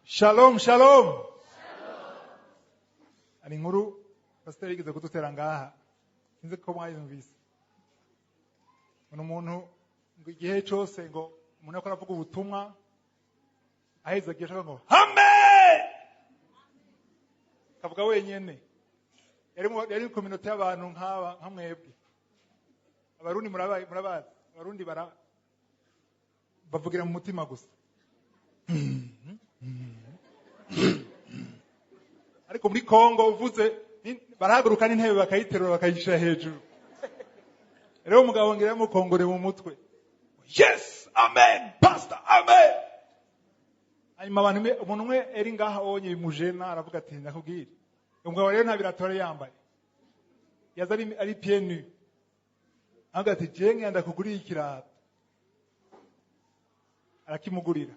Shalom, shalom. Hari inkuru pasiteri yigeze kudutera ngaha, sinzi ko mwayumvise. Uno muntu ngo igihe cyose ngo umuntu ariko aravuga ubutumwa aheza agiye ashaka ngo amen, akavuga wenyene. Yari ku minota y'abantu nk'aba, nka mwebwe Abarundi murabazi. Abarundi bara bavugira mu mutima gusa, ariko muri Kongo uvuze barahaguruka n'intebe bakayiterura, bakayishyira hejuru. Rero umugabo ngira yamukongore mu mutwe: "Yes, amen, pastor, amen." Hanyuma abantu umuntu umwe eri ngaha onye bimujena, aravuga ati: "Ndakubwira." Umugabo rero nta birato yari yambaye, yaza ari pieds nus. Aravuga ati: "Je ngenda kugurira ikirato." Arakimugurira: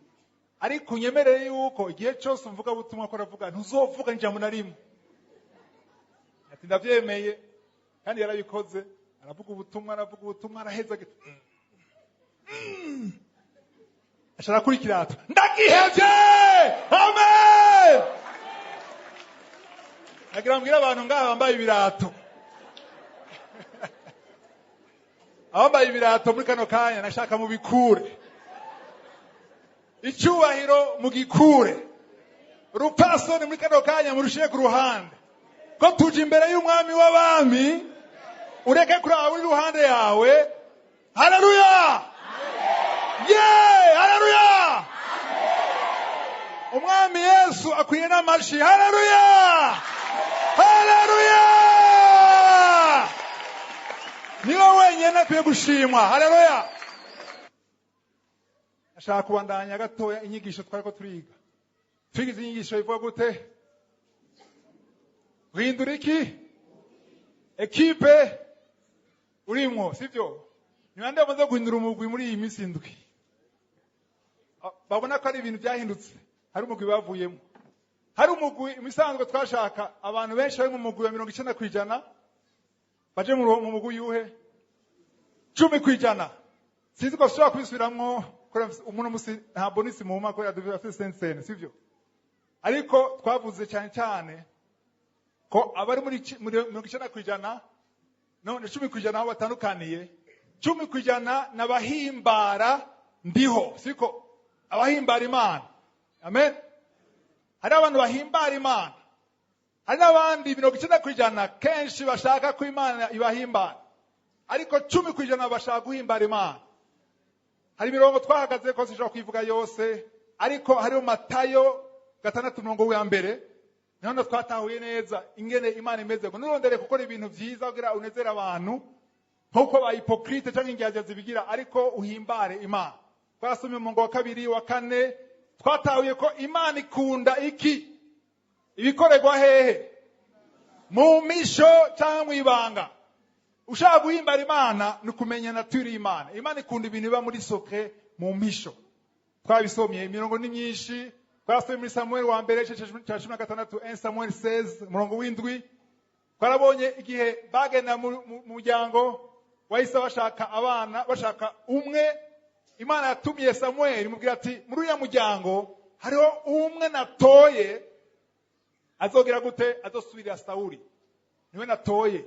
"Ariko unyemerere yuko igihe cyose umvuga butumwa ko aravuga ntuzovuga ijambo na rimwe." Ati: "Ndavyemeye." Kandi yarabikoze, aravuga ubutumwa, aravuga ubutumwa, araheza ashara kuri ikirato: "Ndagihevye, amen." Nagira mbwire abantu ngaha bambaye ibirato, abambaye ibirato muri kano kanya nashaka mubikure, icyubahiro mugikure, urupfasoni muri kano kanya murushire ku ruhande, ko tuje imbere y'Umwami w'abami. Ureke kuraba uri iruhande yawe. Haleluya, ye haleluya! Umwami Yesu akwiye n'amashi. Haleluya, haleluya! Niwe wenyine akwiye gushimwa. Haleluya! Ashaka kubandanya gatoya inyigisho twariko turiga. Twigize inyigisho ivuga gute? Guhindura iki? Ekipe urimwo, sivyo? Ni bande bamaze guhindura umugwi muri iyi minsi 7, babona ko ari ibintu byahindutse? Hari umugwi bavuyemo, hari umugwi imisanzwe twashaka abantu benshi bari mu mugwi wa 90% baje mu mugwi yuhe? 10%. Sinzi ko ushobora kubisubiramwo kubera umuntu musi nta bonus muma kubera dufite sensene, sivyo? Ariko twavuze cyane cyane ko abari muri 90% none 10% aho batandukaniye. 10% n'abahimbara ndiho, siko? Abahimbara Imana, amen. Hari abantu bahimbara Imana, hari n'abandi 90% kenshi bashaka ko Imana ibahimbara, ariko 10% bashaka guhimbara Imana. Hari imirongo twahagaze ko sinshobora kuyivuga yose, ariko hariho Matayo 6 umurongo wa mbere, niho twatahuye neza ingene Imana imeze, ngo nturondere gukora ibintu vyiza kugira unezere abantu nk'uko ba hypocrite canke indyarya zibigira, ariko uhimbare Imana. Twasomye umurongo wa kabiri, wa kane. Twatahuye ko Imana ikunda iki? Ibikorerwa hehe? Mu misho cyangwa mu ibanga. Ushaka guhimbara Imana ni ukumenya nature y'Imana. Imana ikunda ibintu biba muri secret, mu misho. Twabisomye, imirongo ni myinshi. Twasomye muri Samuel wa mbere igice cya 16, 1 Samuel 16 umurongo w'7. Twarabonye igihe bagenda mu muryango wahise bashaka abana, bashaka umwe. Imana yatumiye Samuel, imubwira ati: "Muri uriya muryango hariho umwe natoye azogira gute? Azosubirira Sawuli. Niwe natoye,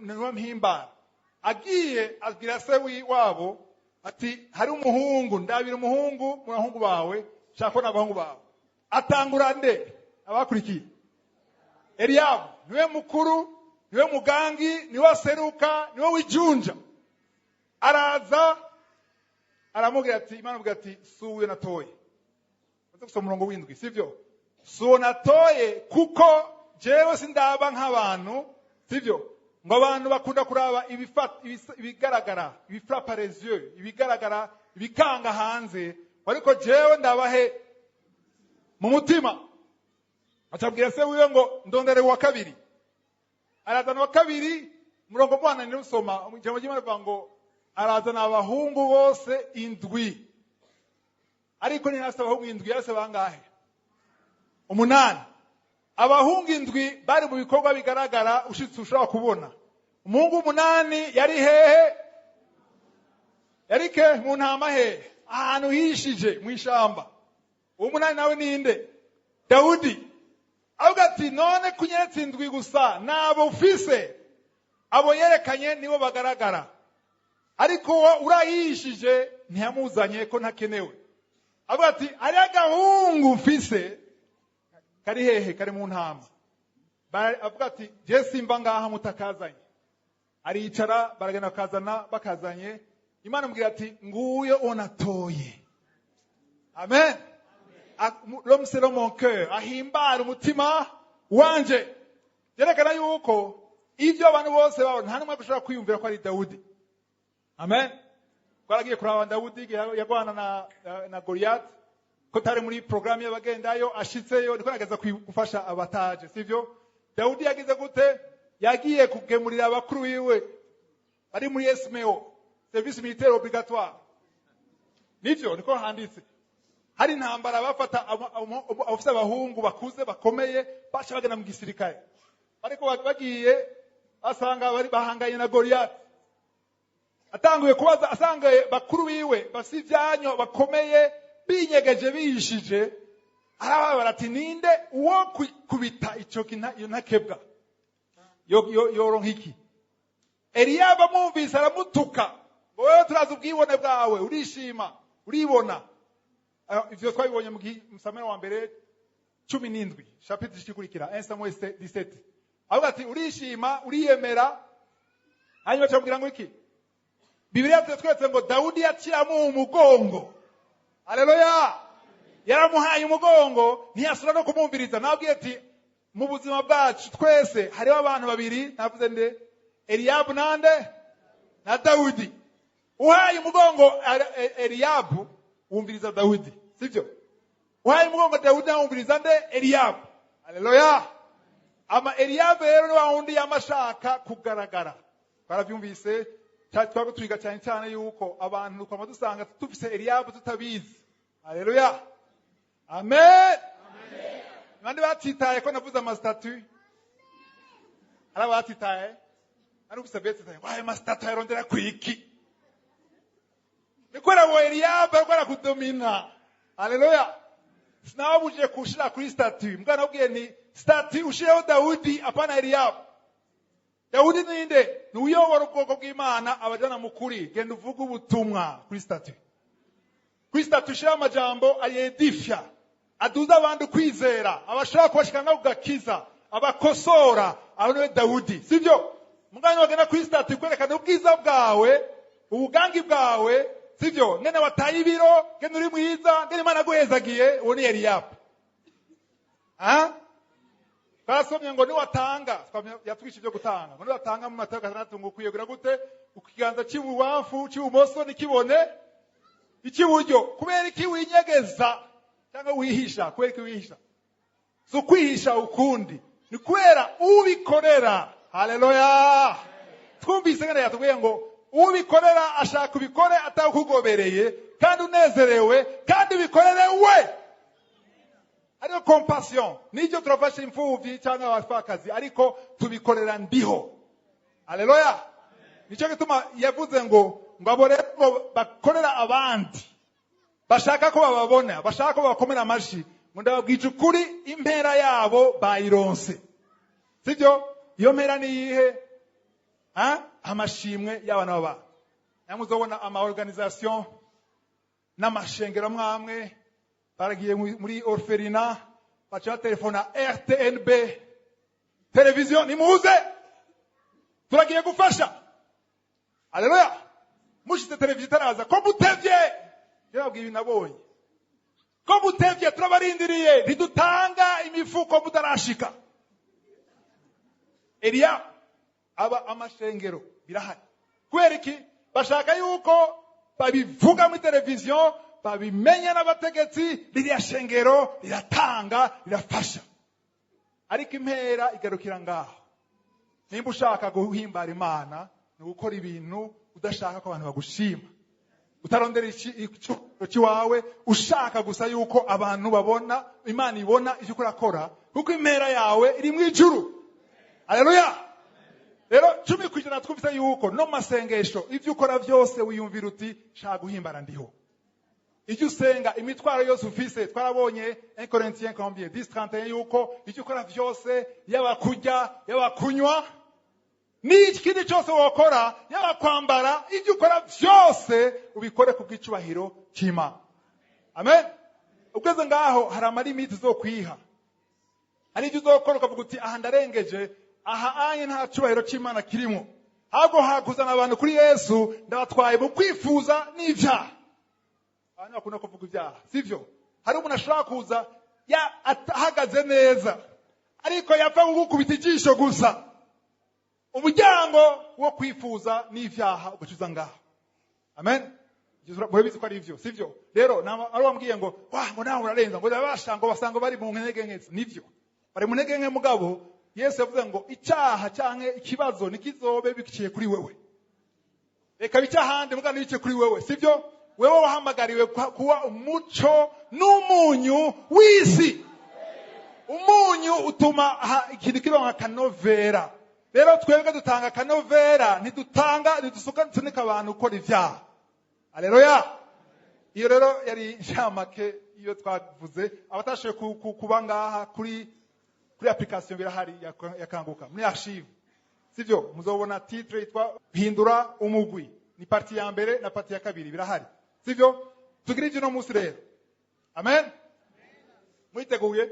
niwe mpimbara." Agiye abwira se wabo ati: "Hari umuhungu, ndabira umuhungu mu bahungu bawe, shaka ko n'abahungu bawe." Atangura nde? Abakurikiye Eliyabu, niwe mukuru, niwe mugangi, niwe aseruka, niwe wijunja. Araza aramubwira ati, Imana amubwira ati: "Si uwo natoye." Baze gusoma umurongo w'7, sivyo? "Si uwo natoye, kuko jewe sindaba nk'abantu," sivyo? Ngo abantu bakunda kuraba ibigaragara, ibifrappa les yeux, ibigaragara, ibikanga hanze, ariko jewe ndabahe mu mutima. Acabwira se wiwe ngo: "Ndondere uwa kabiri." Arazana uwa kabiri. Murongo mwana ni usoma ijambo ry'Imana rivuga ngo arazana abahungu bose indwi, ariko ntiyarase abahungu indwi, yarase bangahe? Umunani. Abahungu indwi bari mu bikorwa bigaragara ushitse ushobora kubona. Umuhungu umunani yari hehe? Yari ke mu ntama hehe? Ahantu hishije mu ishamba. Uwo munani nawe ninde? Dawudi. Avuga ati none kunyeretse indwi gusa nabo ufise, abo yerekanye nibo bagaragara, ariko uwo urayishije ntiyamuzanye ko ntakenewe. Avuga ati hariho agahungu mfise kari hehe? Kari mu ntama. Avuga ati je simva ngaha mutakazanye. Aricara, baragenda bakazana, bakazanye Imana amubwira ati nguyo uwo natoye. Amen. L'homme selon mon cœur, ahimbara umutima wanje. Byerekana yuko ibyo abantu bose babona, nta n'umwe ushobora kwiyumvira ko ari Dawudi. Amen. Twaragiye kuraba Dawudi igihe yagwana na Goliyati, ko tari muri porogaramu y'abagendayo. Ashitseyo, niko nageza gufasha abataje, sivyo? Dawudi yagize gute? Yagiye kugemurira abakuru biwe bari muri SMO, service militaire obligatoire. Nivyo niko handitse. Hari intambara, bafata abafise abahungu bakuze bakomeye, baca bagenda mu gisirikare. Ariko bagiye basanga bari bahanganye na Goliyati. Atanguye kubaza, asanga bakuru biwe bafise ivyanyo bakomeye binyegeje bihishije. Arababara ati ninde uwo kubita ico iyo ntakebwa yoronka iki? Eliyabu amwumvise aramutuka ngo wewe turazi ubwibone bwawe, urishima, uribona. Ivyo twabibonye mu Samweli wa mbere 17, chapitre ikurikira, 1 Samuel 17. Avuga ati urishima, uriyemera. Hanyuma acamubwira ngo iki? Bibiliya twetse ngo Dawudi yaciramu umugongo. Haleluya! Yaramuhaye umugongo, ntiyasubira no kumwumviriza. Nabwiye ati mu buzima bwacu twese hariho abantu babiri navuze, nde? Eliyabu nande? Na Dawudi. Uhaye umugongo Eliyabu, wumviriza Dawudi, sivyo? Uhaye umugongo Dawudi, wumviriza nde? Eliyabu. Haleluya! Ama Eliyabu rero ni wa wundi yamashaka kugaragara. Twaravyumvise, twaba twiga cyane cyane yuko abantu twama dusanga dufise Eliyabu tutabizi. Haleluya, amen. Abandi batitaye ko navuze ama statuts, hari abatitaye, ari ufise betitaye ngo ayo ma statuts ayarondera kwiki? Ni kubera ngo Eliyabu ariko arakudomina. Haleluya! Sinababujije kushira kuri statut, mbwa nabwiye ni statut ushireho Dawudi, apana Eliyabu. Dawudi ninde? Ni uyobora ubwoko bw'Imana, abajana mu kuri. Genda uvuge ubutumwa kuri statut. Kuri statut ushireho amajambo ayedifya, aduza abandi kwizera, abashaka kubashikana ku gakiza, abakosora. Aho niwe Dawudi, sivyo? Mugani wagenda kuri statut kwerekana ubwiza bwawe, ubugangi bwawe, sivyo? Ngene wataye ibiro, ngene uri mwiza, ngene Imana aguhezagiye, uwo ni Eliyabu. Ah, twasomye ngo niwatanga, yatwigisha ibyo gutanga, ngo niwatanga mu Matayo 6, ngo ukwiye kugira gute? Ikiganza cy'ibubamfu cy'ibumoso nikibone icy'iburyo. Kubera iki winyegeza cyangwa wihisha? Kubera iki wihisha? Si ukwihisha ukundi, ni kubera ubikorera. Haleluya! Twumvise ngene yatubwiye ngo ubikorera ashaka ubikore atakugobereye, kandi unezerewe, kandi ubikorere we. Ariyo compassion. Nibyo, turafasha imfuvyi cyangwa abapfakazi, ariko tubikorera ndiho. Haleluya! Nicyo gituma yavuze ngo abo rero ngo bakorera abandi, bashaka ko bababona, bashaka ko babakomera amashi, ngo ndababwije ukuri, impera yabo bayironse, sibyo? Iyo mpera ni iyihe? Amashimwe y'abana b'abantu. Namwe uzobona ama organisation n'amashengero amwe amwe baragiye muri orphelinat, baca batelefona RTNB televiziyo, nimuze turagiye gufasha. Haleluya! Mushize televiziyo itaraza, ko mutevye? Yababwiye ibintu nabonye, ko mutevye, turabarindiriye, ntidutanga imifuko mutarashika. Eliya aba amashengero birahari. Kubera iki? Bashaka yuko babivuga muri televiziyo, babimenye n'abategetsi, ririya shengero riratanga, rirafasha. Ariko impera igarukira ngaho. Nimba ushaka guhimbara Imana, ni ugukora ibintu udashaka ko abantu bagushima, utarondera icyubahiro cy'iwawe, ushaka gusa yuko abantu babona, Imana ibona icyo urakora, kuko impera yawe iri mu ijuru. Haleluya! Rero 10% twumvise yuko no mu masengesho, ibyo ukora byose wiyumvira uti shaka guhimbara ndiho. Ijya usenga, imitwaro yose ufise, twarabonye 1 Corinthiens combien, 10:31, yuko icyo ukora vyose, yaba kurya, yaba kunywa, n'ikindi cyose wokora, yaba kwambara, ibyo ukora vyose ubikore ku bw'icubahiro cy'Imana. Amen. Ugeze ngaho hari ama limites uzokwiha, hari ibyo uzokora ukavuga uti: "Aha ndarengeje, aha anye nta cubahiro cy'Imana kirimo, ahubwo hakuzana abantu kuri Yesu, ndabatwaye mu kwifuza n'ibyaha." Abantu bakunda kuvuga ibyaha, sivyo? Hari umuntu ashobora kuza ya ahagaze neza, ariko yapfa kugukubita ijisho gusa, umuryango wo kwifuza n'ibyaha ugacuza ngaho. Amen. Murabizi ko ari ivyo, sivyo? Rero ari wambwiye ngo wa ngo nawe urarenza, ngo babasha ngo basanga bari mu ntege nke. Nivyo, bari mu ntege nke, mugabo Yesu yavuze ngo icyaha canke ikibazo nikizobe biciye kuri wewe, reka bice ahandi, mugabo ntibice kuri wewe, sivyo? Wewe wahamagariwe kuba umuco n'umunyu w'isi. Umunyu utuma ikintu kironka akanovera. Rero twebwe dutanga akanovera, ntidutanga, ntidusuka, dusunika abantu gukora ivyaha. Aleluya. Iyo rero yari inshamake iyo twavuze. Abatashoboye kuba ngaha, kuri application birahari ya Kanguka muri archive, sivyo? Muzobona titre yitwa "Hindura umugwi", ni partie ya mbere na partie ya kabiri, birahari, sivyo? Tugira ivyo no munsi rero. Amen. Mwiteguye?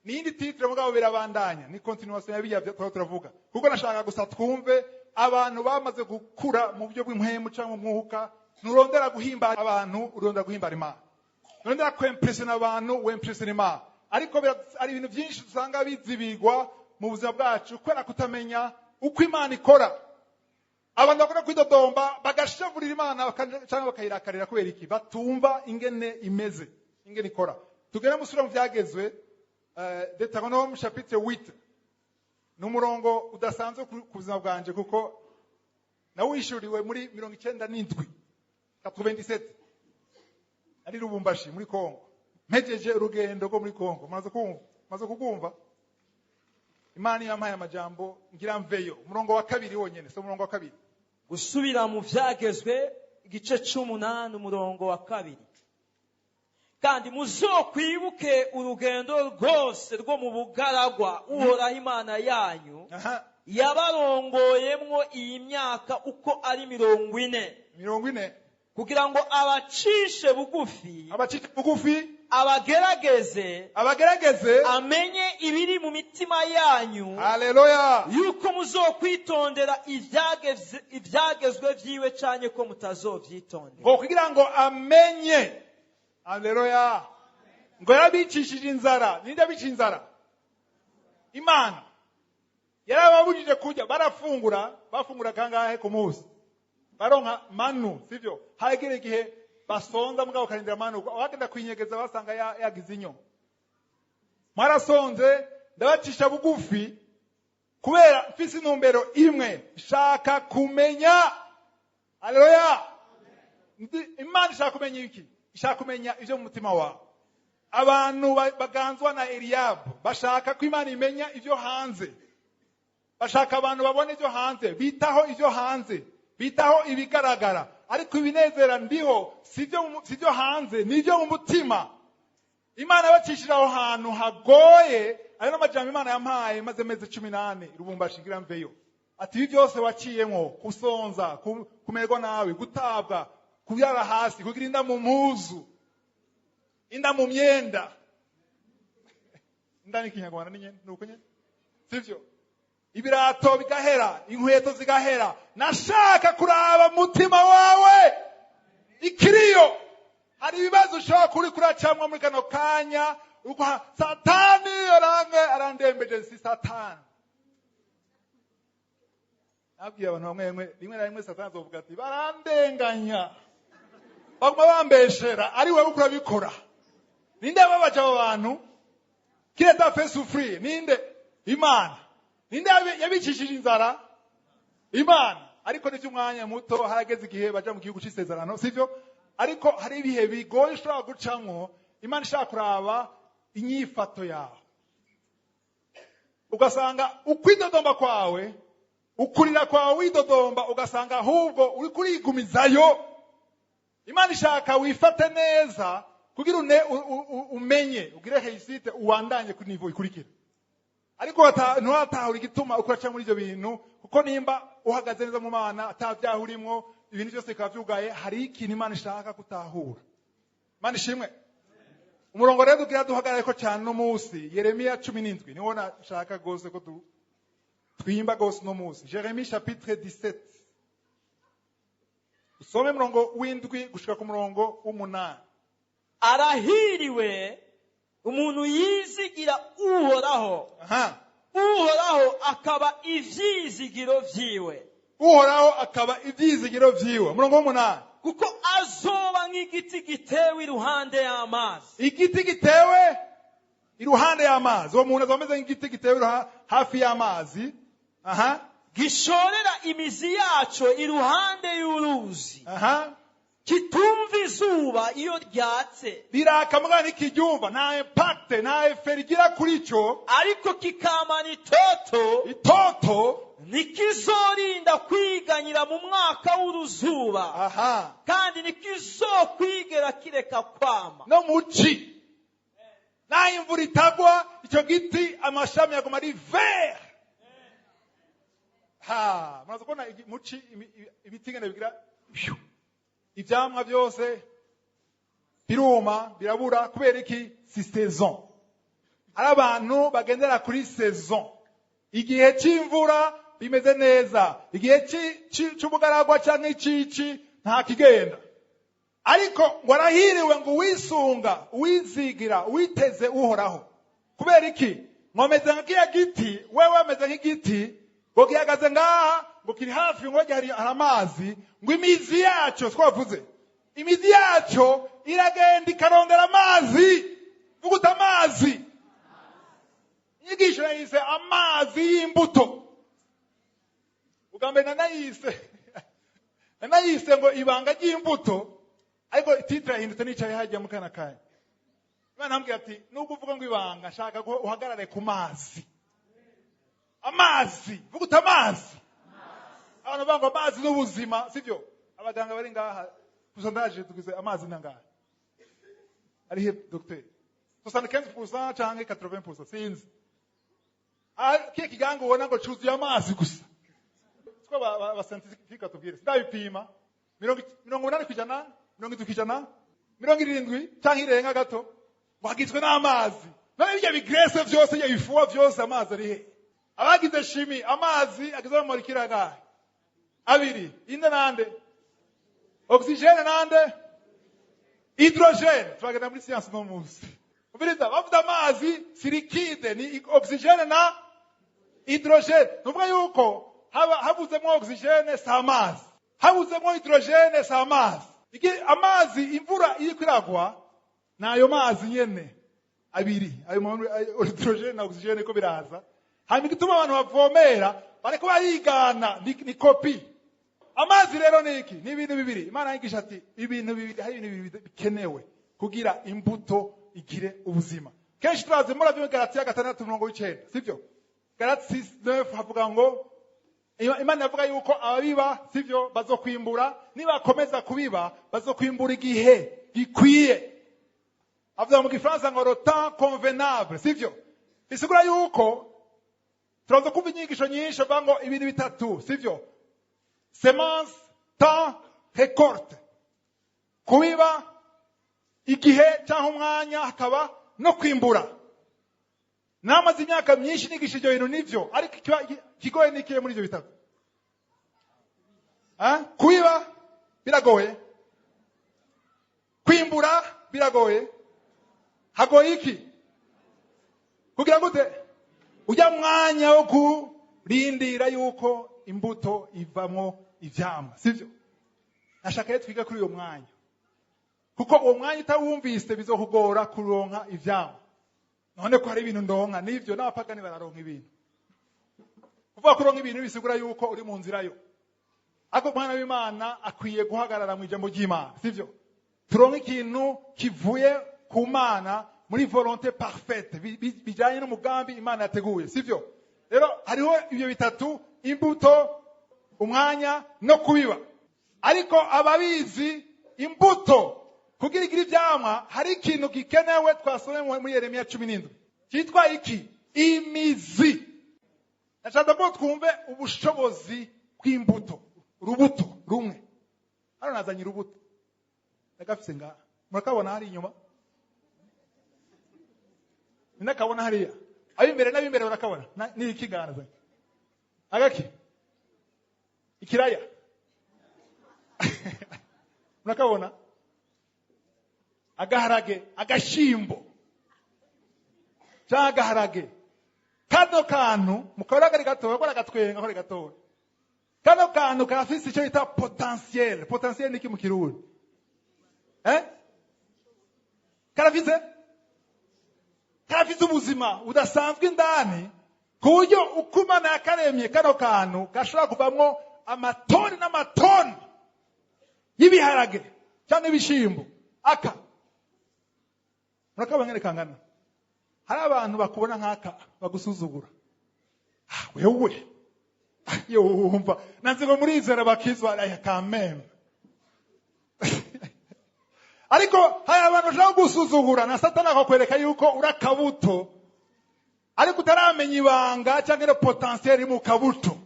Ni iyindi titre, mugabo birabandanya, ni continuation ya biriya twaba turavuga, kuko nashaka gusa twumve abantu bamaze gukura mu buryo bw'impwemu cyangwa mu mwuka. Nturondera guhimbara abantu, urondera guhimbara Imana. Nturondera kwempressiona abantu, wempressiona Imana. Ariko hari ibintu byinshi usanga bizibigwa mu buzima bwacu kubera kutamenya uko Imana ikora. Abantu bakunda kwidodomba, bagashavurira Imana cyangwa bakayirakarira. Kubera iki? Batumva ingene imeze, ingene ikora. Tugere musubira mu Byagezwe, Deutéronome chapitre 8. Ni umurongo udasanzwe ku buzima bwanje, kuko nawishuriwe muri 97, 97, ari Lubumbashi muri Kongo, mpejeje urugendo rwo muri Kongo. Maze kumva, maze kugumva Imana yampaye amajambo ngira mveyo. Umurongo wa kabiri wonyene, so umurongo wa kabiri. Gusubira mu Byagezwe, igice c'umunani, umurongo wa kabiri: "Kandi muzokwibuke urugendo rwose rwo mu bugaragwa Uhoraho Imana yanyu yabarongoyemwo iyi myaka uko ari 40, 40, kugira ngo abacishe bugufi, abacishe bugufi, abagerageze, abagerageze, amenye ibiri mu mitima yanyu, Haleluya. yuko muzokwitondera ibyagezwe vyiwe canke ko mutazovyitondera." Ngo kugira ngo amenye. Haleluya. Ngo yarabicishije inzara. Ninde abica inzara? Imana. Yarababujije kurya, barafungura. Bafungura kangahe ku munsi? Baronka manu, sivyo? Hagera igihe basonza, mugabo bakarindira manu. Bagenda kwinyegeza, basanga yagize inyo. "Mwarasonze, ndabacisha bugufi kubera mfise intumbero imwe, shaka kumenya." Haleluya. Imana ishaka kumenya iki? Ishaka kumenya ivyo mu mutima wawe. Abantu baganzwa na Eliyabu bashaka ko Imana imenya ivyo hanze, bashaka abantu babona ivyo hanze, bitaho ivyo hanze, bitaho ibigaragara. Ariko ibinezera ndiho sivyo hanze, nivyo mu mutima. Imana yabacishije aho hantu hagoye. Ayo n'amajambo Imana yampaye maze mezi 14 Lubumbashi ngira mveyo, ati: "Ibi byose waciyemwo, kusonza, kumererwa nabi, gutabwa, kubyara hasi, kugira inda mu mpuzu, inda mu myenda." Inda ni Kinyarwanda ni nyene, nuko nyene, sivyo? Ibirato bigahera, inkweto zigahera. Nashaka kuraba mutima wawe ikiriyo. Hari ibibazo ushobora kuri kuracamwa muri kano kanya, uko Satani arange arandembeje. Si Satani. Nabwiye abantu bamwe bamwe, rimwe na rimwe Satani azovuga ati: "Barandenganya, baguma bambeshera." Ari wewe uko urabikora. Ninde yababaje abo bantu? Qui les a fait souffrir? Ninde? Imana. Ninde yabicishije inzara? Imana. Ariko ni by'umwanya muto, harageze igihe baja mu gihugu c'isezerano, sivyo? Ariko hari ibihe bigoye ushobora gucamwo, Imana ishaka kuraba inyifato yawe, ugasanga ukwidodomba kwawe, ukurira kwawe widodomba, ugasanga ahubwo uri kurigumizayo. Imana ishaka wifate neza kugira umenye ugire réussite, uwandanye ku niveau ikurikira. Ariko nturatahura igituma uko uraca muri ibyo bintu, kuko nimba uhagaze neza mu Mana, atabyaha urimwo, ibintu byose bikaba byugaye, hari ikintu Imana ishaka gutahura. Imana ishimwe. Umurongo rero tugira duhagarare ko cyane uno munsi, Yeremiya 17, niwo nashaka rwose ko twimba rwose uno munsi. Jérémie chapitre 17, usome umurongo w'7 gushika ku murongo w'8. Arahiriwe umuntu yizigira Uhoraho, Uhoraho akaba ivyizigiro vyiwe. Uhoraho akaba ivyizigiro vyiwe. Umurongo w'8. Kuko azoba nk'igiti gitewe iruhande y'amazi. Igiti gitewe iruhande y'amazi. Uwo muntu azoba ameze nk'igiti gitewe hafi y'amazi. Aha. Gishorera imizi yaco iruhande y'uruzi, kitumva izuba iyo ryatse, Riraka mugabo ntikiryumva, nta impact, nta effet rigira kuri ico. Ariko kikamana itoto. Itoto. Ntikizorinda kwiganyira mu mwaka w'uruzuba, kandi ntikizokwigera kireka kwama. No muci naho imvura itagwa, icyo giti amashami yaguma ari vert. Ha, muraza kubona muci ibiti ngene bigira phew. Ivyamwa byose biruma, birabura. Kubera iki? Si saison. Ari abantu bagendera kuri saison. Igihe c'imvura bimeze neza, igihe c'ubugaragwa canke icici nta kigenda. Ariko ngo arahiriwe ngo uwisunga, uwizigira, uwiteze Uhoraho. Kubera iki? Ngo ameze nka kiya giti. Wewe ameze nk'igiti ngo gihagaze ngaha, ngo kiri hafi, ngo hari amazi, ngo imizi yacyo, twavuze imizi yacyo iragenda ikarondera amazi. Vuguta amazi. Inyigisho yayise amazi y'imbuto. Ubwa mbere nanayise ngo ibanga ry'imbuto, ariko titre yahindutse nicaye hajya mu kana kanya. Imana ambwira ati: "Nubwo uvuga ngo ibanga, nshaka ko uhagarare ku mazi." Amazi, vuga amazi. Abantu bavuga ngo amazi n'ubuzima, sibyo? Abaganga bari ngaha, pourcentage tugize amazi nangahe? Ari he docteur? 75% canke 80%, sinzi. Ah, kiye kiganga ubona ngo cuzuye amazi gusa, siko ba scientifique batubwira? Sindabipima. 80%, 70%, 70 canke irenga gato, ngo hagizwe n'amazi. None ibyo bi graisse vyose, ibyo bifuwa vyose, amazi ari he? Abagize chimie, amazi agizwe n'ama molécules angahe? Abiri. Inde nande? Oxygène nande? Hydrogène. Turagenda muri science no munsi. Umviriza, bavuze amazi si liquide, ni oxygène na hydrogène. Nuvuga yuko haba habuzemo oxygène si amazi, habuzemo hydrogène si amazi. Amazi, imvura iriko iragwa, ni ayo mazi nyene abiri, ayo hydrogène na oxygène ko biraza. Hanyuma igituma abantu bavomera, bariko barigana, ni copie. Amazi rero ni iki? Ni ibintu bibiri. Imana yigisha ati ibintu bibiri, hari ibintu bibiri bikenewe kugira imbuto igire ubuzima. Kenshi turazi, muravyo, Galatiya 6 umurongo w'9, sibyo? Galati 6:9 havuga ngo Imana yavuga yuko ababiba, sivyo, bazokwimbura, nibakomeza kubiba bazokwimbura igihe gikwiye. Avuga mu Gifaransa ngo le temps convenable, sivyo? Bisigura yuko turaza kumva inyigisho nyinshi bavuga ngo ibintu bitatu, sivyo? Semence, temps, récolte. Kubiba, igihe cyangwa umwanya, hakaba no kwimbura. Namaze imyaka myinshi nigisha ibyo bintu, nivyo, ariko ikigoye ni ikihe muri ibyo bitatu? Ah? Kubiba biragoye, kwimbura biragoye, hagoye iki? Kugira gute? Ujya mwanya wo kurindira yuko imbuto ivamwo ivyamwa, sivyo? Nashaka rero twige kuri uyo mwanya, kuko uwo mwanya utawumvise bizokugora kuronka ivyamwa. None ko hari ibintu ndonka, nivyo, n'abapagani bararonka ibintu. Kuvuga kuronka ibintu bisigura yuko uri mu nzira yo, ariko umwana w'Imana akwiye guhagarara mu ijambo ry'Imana, sivyo? Turonke ikintu kivuye ku Mana muri volonté parfaite, bijyanye n'umugambi Imana yateguye, sivyo? Rero hariho ibyo bitatu: imbuto, umwanya no kubiba. Ariko ababizi Imbuto kugira igire ivyamwa, hari ikintu gikenewe twasomye muri Yeremiya 17 cyitwa iki? Imizi. Ndashaka ko twumve ubushobozi bw'imbuto. Urubuto rumwe, hano nazanye urubuto, ndagafise ngaha, murakabona hari inyuma, ninakabona hariya, ab'imbere n'ab'imbere barakabona. Ni iki ngaha nazanye? Agaki? Ikiraya. Murakabona agaharage, agashimbo cyangwa agaharage. Kano kantu mukabona kari gatoya, kora gatwenga kari gatoya. Kano kantu karafise icyo bita potentiel. Potentiel ni iki mu Kirundi? Karafise ubuzima budasanzwe indani, ku buryo uko Imana yakaremye, kano kantu gashobora kuvamwo amatoni n'amatoni y'ibiharage cyangwa ibishimbo. Aka murakabona ngene kangana. Hari abantu bakubona nk'aka bagusuzugura. Ah, wewe yumva nanze ngo murizera bakizwa aya kameme. Ariko hari abantu bashobora gusuzugura, na Satani akakwereka yuko uri akabuto, ariko utaramenya ibanga cyangwa le potentiel iri mu kabuto.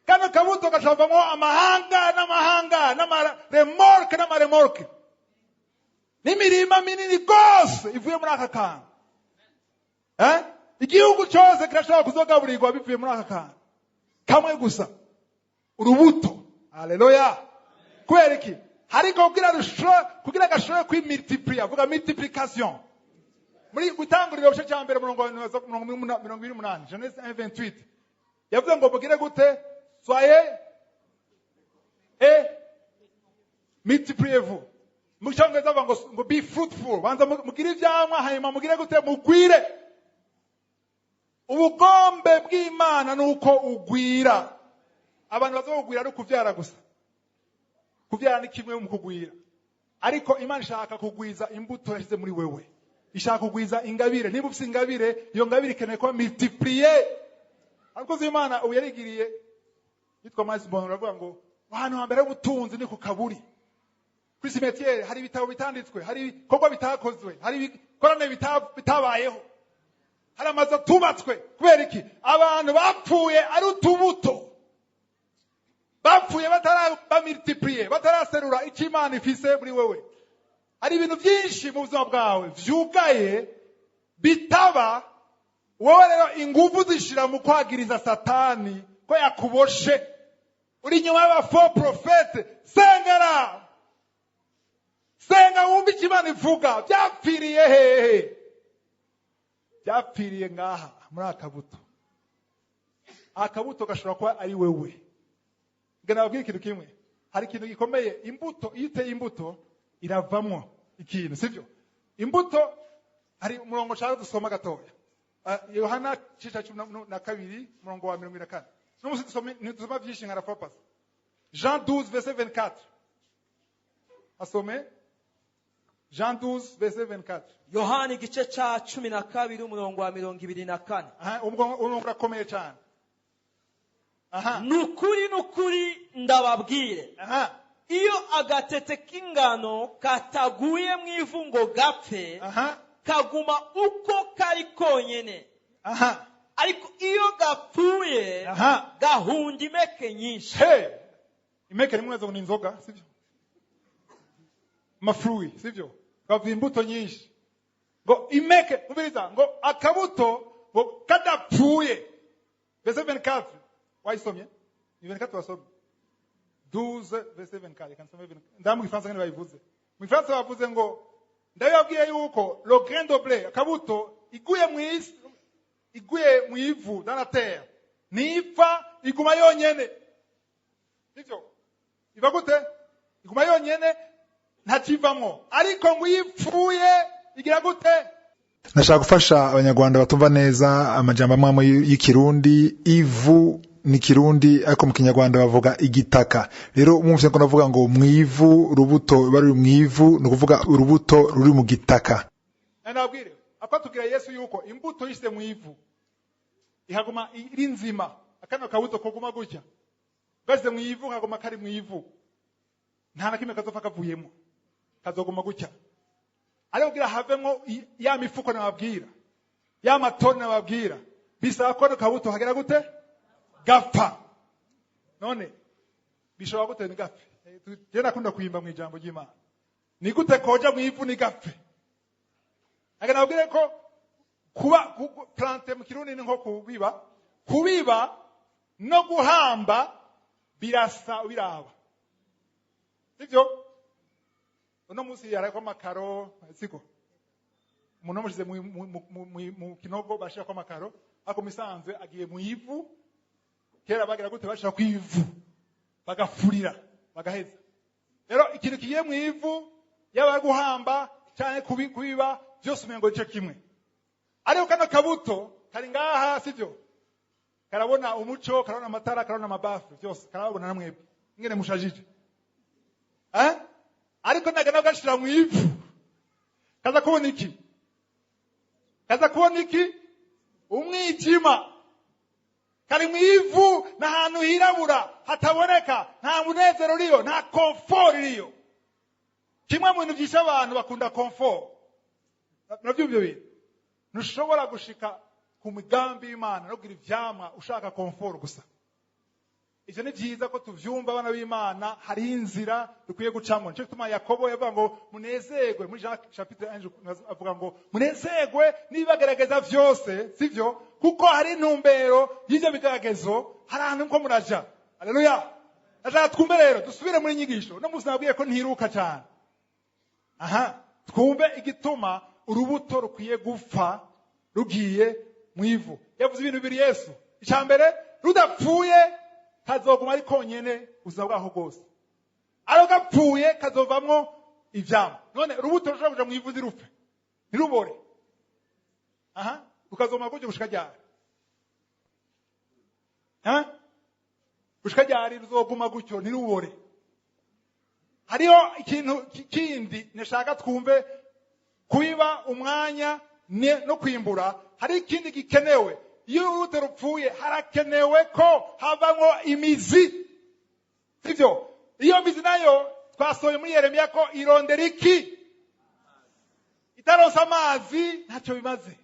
Kano kabuto gashobora kuvamo amahanga n'amahanga, n'amaremorke n'amaremorke, n'imirima minini rwose ivuye muri aka kantu. Igihugu cyose kirashobora kuzogaburirwa bivuye muri aka kantu kamwe gusa, urubuto. Haleluya! Kubera iki? Ariko kugira gashobore kwimultiplier, vuga multiplication. Muri Gutangurira igice cya mbere, umurongo wa 28, Genèse 1:28, yavuze ngo mugire gute? Soyez et multipliez-vous. Mu Cyongereza bavuga ngo be fruitful. Banza mugire ivyamwa, hanyuma mugire gute? Mugwire. Ubugombe bw'Imana ni uko ugwira. Abantu bazogwira ari ukuvyara gusa. Kuvyara ni kimwe mu kugwira, ariko Imana ishaka kugwiza imbuto yashyize muri wewe, ishaka kugwiza ingabire. Niba ufite ingabire, iyo ngabire ikeneye kuba multiplier. Abakozi b'Imana ubu yarigiriye yitwa Miles Monroe, aravuga ngo ahantu hambere h'ubutunzi ni ku kaburi, kuri cimetière. Hari ibitabo bitanditswe, hari ibikorwa bitakozwe, hari ibikorane bitabayeho, hari amazu atubatswe. Kubera iki? Abantu bapfuye ari utubuto, bapfuye batarabamultiplier, bataraserura icyo Imana ifise muri wewe. Hari ibintu byinshi mu buzima bwawe vyugaye, bitaba. Wowe rero ingufu zishira mu kwagiriza Satani ko yakuboshe, uri inyuma y'aba faux prophètes. Sengera, senga wumve icyo Imana ivuga. Byapfiriye hehe? Byapfiriye ngaha muri akabuto. Akabuto gashobora kuba ari wewe. Ngo nababwire ikintu kimwe, hari ikintu gikomeye. Imbuto, iyo uteye imbuto iravamwo ikintu, sibyo? Imbuto, hari umurongo nshaka dusoma gatoya. Yohana cica 12, umurongo wa 24. N'umunsi dusome, ntidusoma byinshi nka rafa pasi. Jean 12 verset 24. Asome Jean 12 verset 24. Yohana igice cya 12, umurongo wa 24. Aha, umurongo urakomeye cyane. Aha. Ni ukuri, ni ukuri, ndababwire, iyo agatete k'ingano kataguye mu ivu ngo gapfe, kaguma uko kari konyene, ariko iyo gapfuye, gahunda impeke nyinshi. Hey! Impeke rimwe ngo ni inzoga, sibyo? Amafruits, sibyo? Bavuga imbuto nyinshi. Ngo impeke, umviriza, ngo akabuto ngo kadapfuye. Verset 24. Wayisomye? Ni 24 wasomye. 12 verset 24. Reka nsome 24. Ndamu Gifaransa ngene bayivuze. Mu Gifaransa bavuze ngo ndabibabwiye yuko le grain de blé, akabuto iguye mu isi, iguye mu ivu, dans la terre, ntipfa, iguma yonyene. Sivyo? Iva gute? Iguma yonyene, ntakivamwo. Ariko ngo iyo ipfuye igira gute? Nashaka gufasha Abanyarwanda batumva neza amajambo amwe amwe y'Ikirundi. Ivu ni Kirundi, ariko mu Kinyarwanda bavuga igitaka. Rero mwumvise ko navuga ngo mu ivu, urubuto ruba ruri mu ivu, ni ukuvuga urubuto ruri mu gitaka. Nabwire apatubwira Yesu yuko imbuto yishyize mu ivu ihaguma iri nzima. Akano kabuto koguma gutya, gashyize mu ivu kaguma kari mu ivu. Nta na kimwe kazopfa kavuyemo, kazoguma gutya. Ariko kugira havemwo ya mifuko nababwira, ya matoni nababwira, bisaba ko kabuto hagera gute? Gapfa. None bishobora gute ntigapfe? Je nakunda kuyimba mu ijambo ry'Imana. Ni gute koja mu ivu ntigapfe? Aga nababwire ko kuba plante mu Kirundi ni nko kubiba, kubiba no guhamba birasa biraba. Sivyo? Uno munsi yarako amakaro, siko? Umuntu amushize mu kinogo bashirako amakaro, ariko misanzwe agiye mu ivu. Kera bagira gute? Bashira ku ivu bagafurira bagaheza. Rero ikintu kigiye mu ivu, yaba guhamba canke kubiba, byose umengo ico kimwe. Ariko kano kabuto kari ngaha, sivyo? Karabona umuco, karabona amatara, karabona amabafu, byose karabona namwebwe ingene mushajije. Ariko nagana gashira mu ivu, kaza kubona iki? Kaza kubona iki? Umwijima. Kari mu ivu, n'ahantu hirabura hataboneka, nta munezero uriyo, nta comfort iriyo. Kimwe mu bintu byisha abantu bakunda comfort. Navyo ibyo bintu ntushobora gushika ku migambi y'Imana no kugira ivyamwa ushaka comfort gusa. Ivyo ni vyiza ko tuvyumva, abana b'Imana, hari inzira dukwiye gucamo. Nico gituma Yakobo yavuga ngo munezerwe, muri Jean chapitre 1 avuga ngo munezerwe n'ibibagerageza vyose, sivyo? Kuko hari intumbero y'ivyo bigeragezo, hari ahantu ko muraja. Haleluya. Ndashaka twumve rero, dusubire muri nyigisho. No munsi nabwiye ko ntiruka cyane. Aha, twumve igituma urubuto rukwiye gupfa rugiye mu ivu. Yavuze ibintu bibiri Yesu. Icya mbere, rudapfuye kazoguma ari konyene ubuzima bwaho bwose. Ariko gapfuye kazovamwo ivyamwa. None urubuto rushobora kuja mu ivu ntirupfe, ntirubore. Aha, rukazoma gutyo gushika ryari? Ha? Gushika ryari ruzoguma gutyo ntirubore? Hariho ikintu kindi nashaka twumve, kubiba umwanya no kwimbura. Hari ikindi gikenewe. Iyo urubuto rupfuye harakenewe ko havamwo imizi, sivyo? Iyo mizi nayo twasohoye muri Yeremiya ko irondera iki? Itaronse amazi ntacyo bimaze.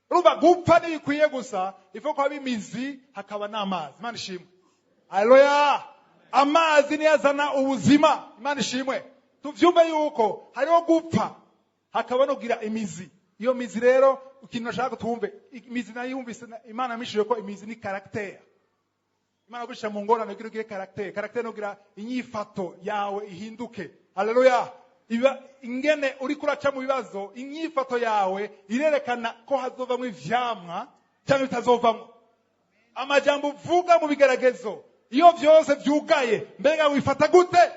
Urumva gupfa ntibikwiye gusa, ifo ko haba imizi hakaba n'amazi. Imana ishimwe. Haleluya. Amazi niyo azana ubuzima. Imana ishimwe. Tuvyumve yuko hariho gupfa hakaba no kugira imizi. Iyo mizi rero, ikintu nashaka twumve, imizi nayo yumvise Imana yamishije ko imizi ni caractère. Imana gushira mu ngorane kugira ugire caractère. Caractère no kugira inyifato yawe ihinduke. Haleluya. Iba ingene uri kuraca mu bibazo, inyifato yawe irerekana ko hazovamwo ivyamwa cyangwa bitazovamwo. Amajambo uvuga mu bigeragezo, iyo vyose vyugaye, mbega wifata gute?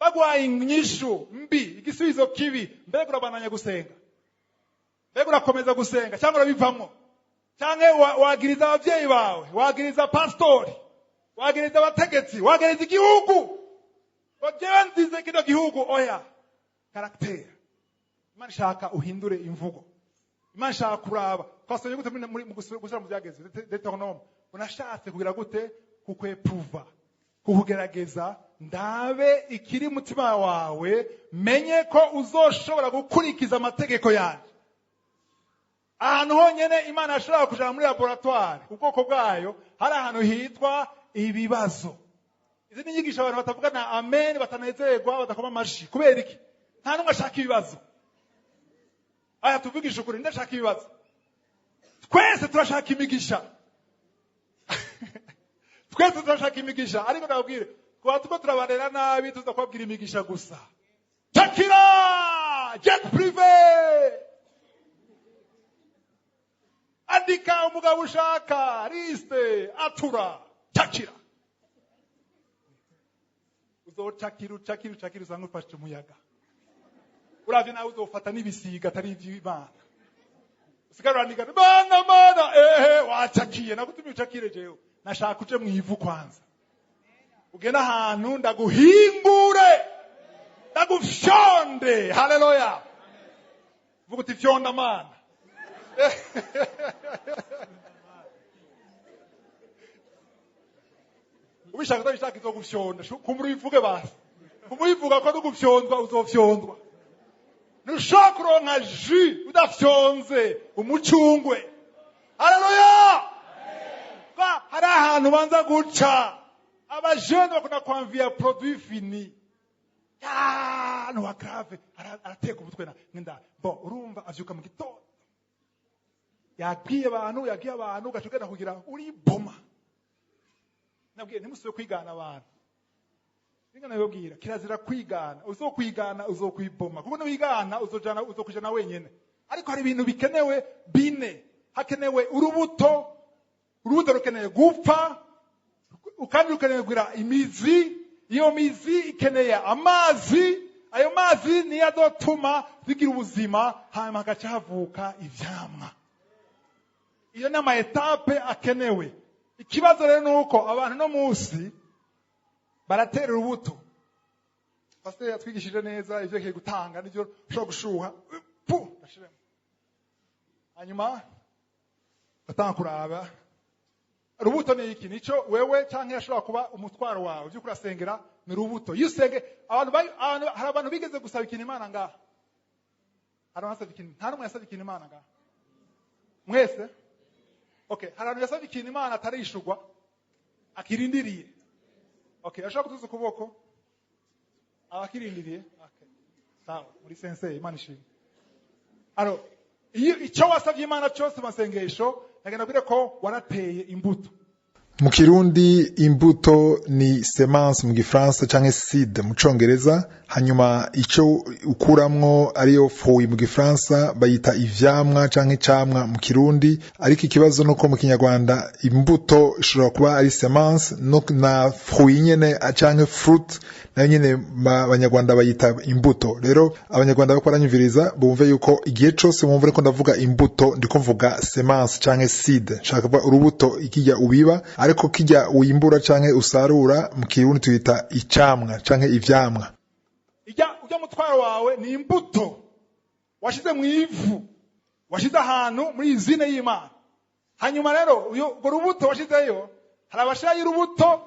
Bagwaye inyishu mbi, igisubizo kibi, mbega urabananya gusenga? Mbega urakomeza gusenga cyangwa urabivamwo? Cyangwa wagiriza abavyeyi bawe, wagiriza pastori, wagiriza abategetsi, wagiriza igihugu, ngo jewe nzize kino gihugu? Oya, caractère. Imana ishaka uhindure imvugo. Imana ishaka kuraba. Twasomye gute muri mu gusubira mu byagezwe, Deutéronome? Unashatse kugira gute? Kukwepuva, kukugerageza, ndabe ikiri mutima wawe, menye ko uzoshobora gukurikiza amategeko yanjye. Ahantu honyene Imana yashobora kujana muri laboratoire ubwoko bwayo, hari ahantu hitwa ibibazo. Izi ni inyigisho abantu batavuga na amen, batanezerwa, badakoma amashi. Kubera iki? Nta n'umwe ashaka ibibazo. Aya, tuvugisha ukuri, ndashaka ibibazo? Twese turashaka imigisha, twese turashaka imigisha. Ariko ndababwire, kuba tuko turabarera nabi, tuza kubabwira imigisha gusa. Shakira jet privé, andika umugabo ushaka, liste, atura cakira. Uzocakira, ucakira, ucakira, usanga ufashe umuyaga. Uravye nawe uzofata n'ibisiga atari ivy'Imana. Usigara urandika mana mana, ehe, wacakiye. Nagutumye ucakire? Jewe nashaka uje mwivu kwanza, ugende ahantu ndaguhingure, ndagufyonde. Haleluya. Vuga uti fyonda Mana. Ubishaka utabishaka izogufyonda. Kumbura ubivuge basi. Kumuyivuga ko nugufyondwa, uzofyondwa. Ntushobora kuronka jus udafyonze umucungwe. Haleluya! Ba hari ahantu ubanza guca. Abajene bakunda kwamvia produit fini. Ah, no grave arateka umutwe na nda bo urumva avyuka mu gitondo, yabwiye abantu, yabwiye abantu, ugaca ugenda kugira uri boma. Nabwiye ntimusubire kwigana abantu. Ninga nabibabwira, kirazira kwigana. Uzokwigana uzokwiboma, kuko niwigana uzojana, uzokwijana wenyene. Ariko hari ibintu bikenewe bine. Hakenewe urubuto, urubuto rukeneye gupfa kandi rukeneye kugira imizi. Iyo mizi ikeneye amazi, ayo mazi niyo azotuma bigira ubuzima, hanyuma hagaca havuka ivyamwa. Iyo ni ama étapes akenewe. Ikibazo rero ni uko abantu no munsi baratera urubuto. Pasiteri yatwigishije neza ivyerekeye gutanga, nivyo ushobora gushuha pu gashiremo, hanyuma batanga kuraba urubuto ni iki, nico wewe canke yashobora kuba umutwaro wawe. Vy'ukuri urasengera ni urubuto. Iyo usenge abantu, hari abantu bigeze gusaba ikintu Imana ngaha? Hari abantu basabye ikintu? Nta n'umwe yasabye ikintu Imana ngaha mwese? Okay, hari abantu yasabye ikintu Imana atarishurwa, akirindiriye? Okay, ashobora kutuza ukuboko abakirindiriye. Okay, sawa, muri sensei, Imana ishimwe. Alors, iyo icyo wasabye Imana cyose mu masengesho, nagenda kubwira ko warateye imbuto. Mu Kirundi imbuto ni semence mu Gifaransa canke seed mu Congereza, hanyuma ico ukuramwo ariyo fruit mu Gifaransa bayita ivyamwa canke icamwa mu Kirundi. Ariko ikibazo nuko mu Kinyarwanda imbuto ishobora kuba ari semence no na fruit nyene canke fruit nayo nyene Abanyarwanda bayita imbuto. Rero Abanyarwanda bariko baranyumviriza bumve yuko igihe cose mwumva ariko ndavuga imbuto, ndiko mvuga semence canke seed, nshaka kuvuga urubuto ikijya ubiba. Ariko kijya wimbura canke usarura, mu Kirundi tuyita icamwa canke ivyamwa. Ijya ujya mutwaro wawe ni imbuto washize mu ivu, washize ahantu muri izine y'Imana. Hanyuma rero urwo rubuto washizeyo, hari abashirayo urubuto,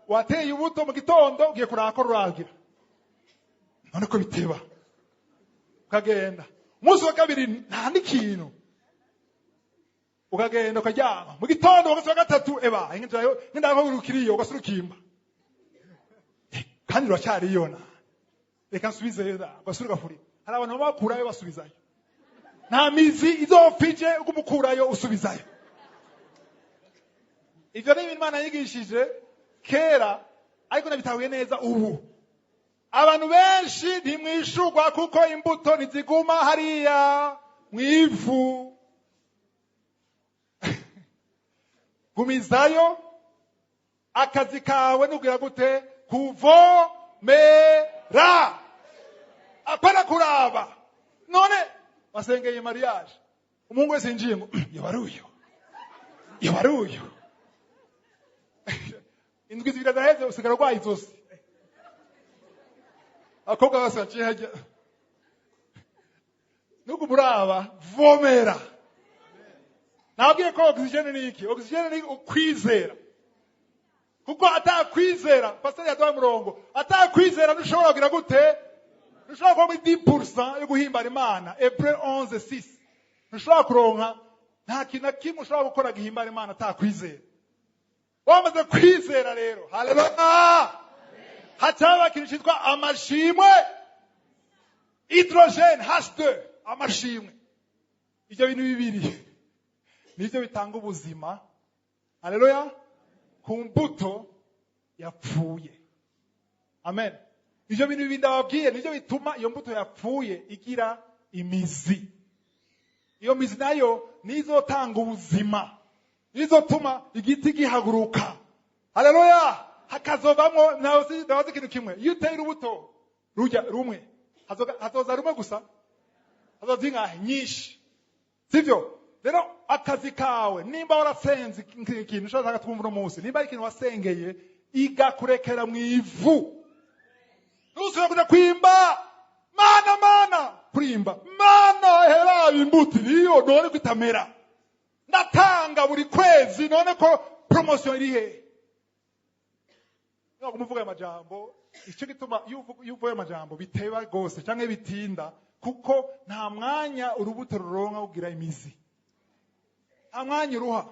wateye ubuto mu gitondo, ugiye kuraba ko ruragira, none ko biteba, ukagenda. Umunsi wa kabiri nta n'ikintu, ukagenda ukaryama. Mu gitondo umunsi wa gatatu, eba ngenda rukiriyo, ugasura ukimba, kandi ruracyariyo, na reka nsubizeyo, ugasura ugafurira. Hari abantu baba bakurayo basubizayo. Nta mizi izopfije ugumukurayo usubizayo. Ivyo ni ibintu Imana yigishije kera, ariko nabitahuye neza ubu. Abantu benshi ntimwishurwa kuko imbuto ntiziguma hariya mwivu. Gumizayo, akazi kawe nugira gute? Kuvomera, apana kuraba. None wasengeye mariage, umuhungu wese yinjiye ngo yoba ari uyu, yoba ari uyu. Indwi 2 zaheze, usigara urwaye izosi. Abakobwa bose baciye hajya nuko muraba. Vomera. Nabwiye ko oxygène ni iki? Oxygène ni ukwizera, kuko atakwizera, pasiteri yaduhaye umurongo, atakwizera ntushobora kugira gute? Ntushobora kuba muri 10% yo guhimbara Imana. Hébreux 11:6. Ntushobora kuronka, nta kintu na kimwe ushobora gukora gihimbara Imana atakwizera. Wamaze kwizera rero, haleluya, hacaba ikintu cyitwa amashimwe, hydrogène H2, amashimwe. Ibyo bintu bibiri nibyo bitanga ubuzima, haleluya, ku mbuto yapfuye. Amen. Ibyo bintu bibiri ndababwiye nibyo bituma iyo mbuto yapfuye igira imizi. Iyo mizi nayo nizotanga ubuzima, nizotuma igiti gihaguruka, haleluya, hakazovamwo. Ndabazi ikintu kimwe: iyo uteye urubuto rujya rumwe, hazoza rumwe gusa, hazoza ingahe? Nyinshi, sivyo? Rero akazi kawe, nimba warasenze ikintu ushaka twumva uno munsi, nimba ari ikintu wasengeye, igakurekera mu ivu, ntusubire kuja kwimba Mana, Mana, kurimba Mana, heraba imbuto iriyo, none ko itamera? Ndatanga buri kwezi, none ko promotion iri hehe? Niba umuvuga ayo majambo, icyo gituma iyo uvuye amajambo biteba rwose cyangwa bitinda, kuko nta mwanya urubuto ruronka kugira imizi, nta mwanya uruha.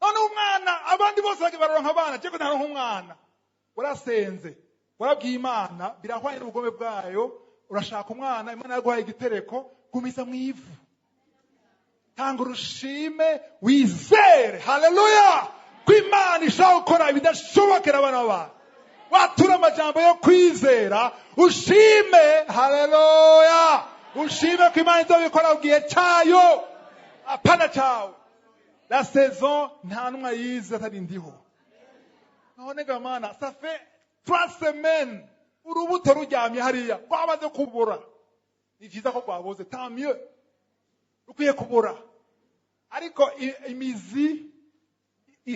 None umwana, abandi bose baronka abana, cyangwa ntaronka umwana. Warasenze, warabwiye Imana, birahwanye n'ubugome bwayo. Urashaka umwana, Imana yaguhaye igitereko, gumiza mu ivu, tanga urushime, wizere, haleluya, ko Imana ishobora gukora ibidashobokera abana b'abantu. Watura amajambo yo kwizera, ushime, haleluya, ushime ko Imana izobikora mu gihe cyayo, apana cyawe. La saison nta numwe ayizi atari ndiho. None ga Mana, ça fait 3 semaines urubuto ruryamye hariya, rwamaze kubura. Ni vyiza ko rwaboze, tant mieux, rukwiye kubura. Ariko imizi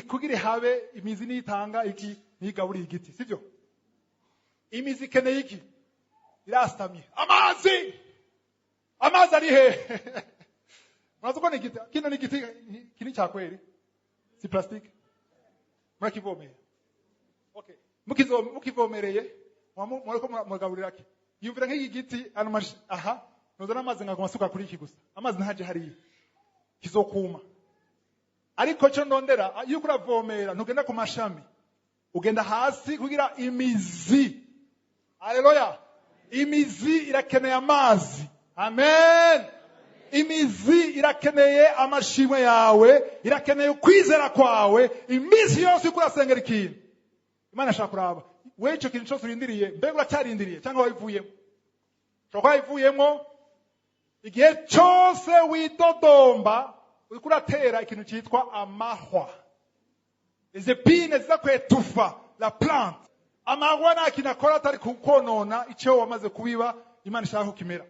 kugira habe imizi nitanga iki, nigaburiye igiti, sivyo? Imizi ikeneye iki? Irasamye. Amazi, amazi ari he? Murazi ko ni igiti, kino ni igiti kini cya kweri, si plastique. Murakivomera, okay. Mukivomereye muriko muragaburira ki? Yumvira nk'iki giti ano aha nozana amazi nkaguma asuka kuri iki gusa, amazi ntaje hariya, kizokuma. Ariko cyo ndondera, iyo uravomera ntugenda ku mashami, ugenda hasi kugira imizi. Haleluya! Imizi irakeneye amazi. Amen. Imizi irakeneye amashimwe yawe, irakeneye ukwizera kwawe. Iminsi yose uriko urasengera ikintu, Imana ashaka kuraba we ico kintu cyose urindiriye, mbega uracyarindiriye cyangwa wabivuyemo? Ushobora kuba wabivuyemo. Igihe cyose widodomba, uriko uratera ikintu cyitwa amahwa, les épines ziza kwétouffa la plante. Amahwa nta kintu akora atari kukonona icyo wamaze kubiba Imana ishaka ko kimera.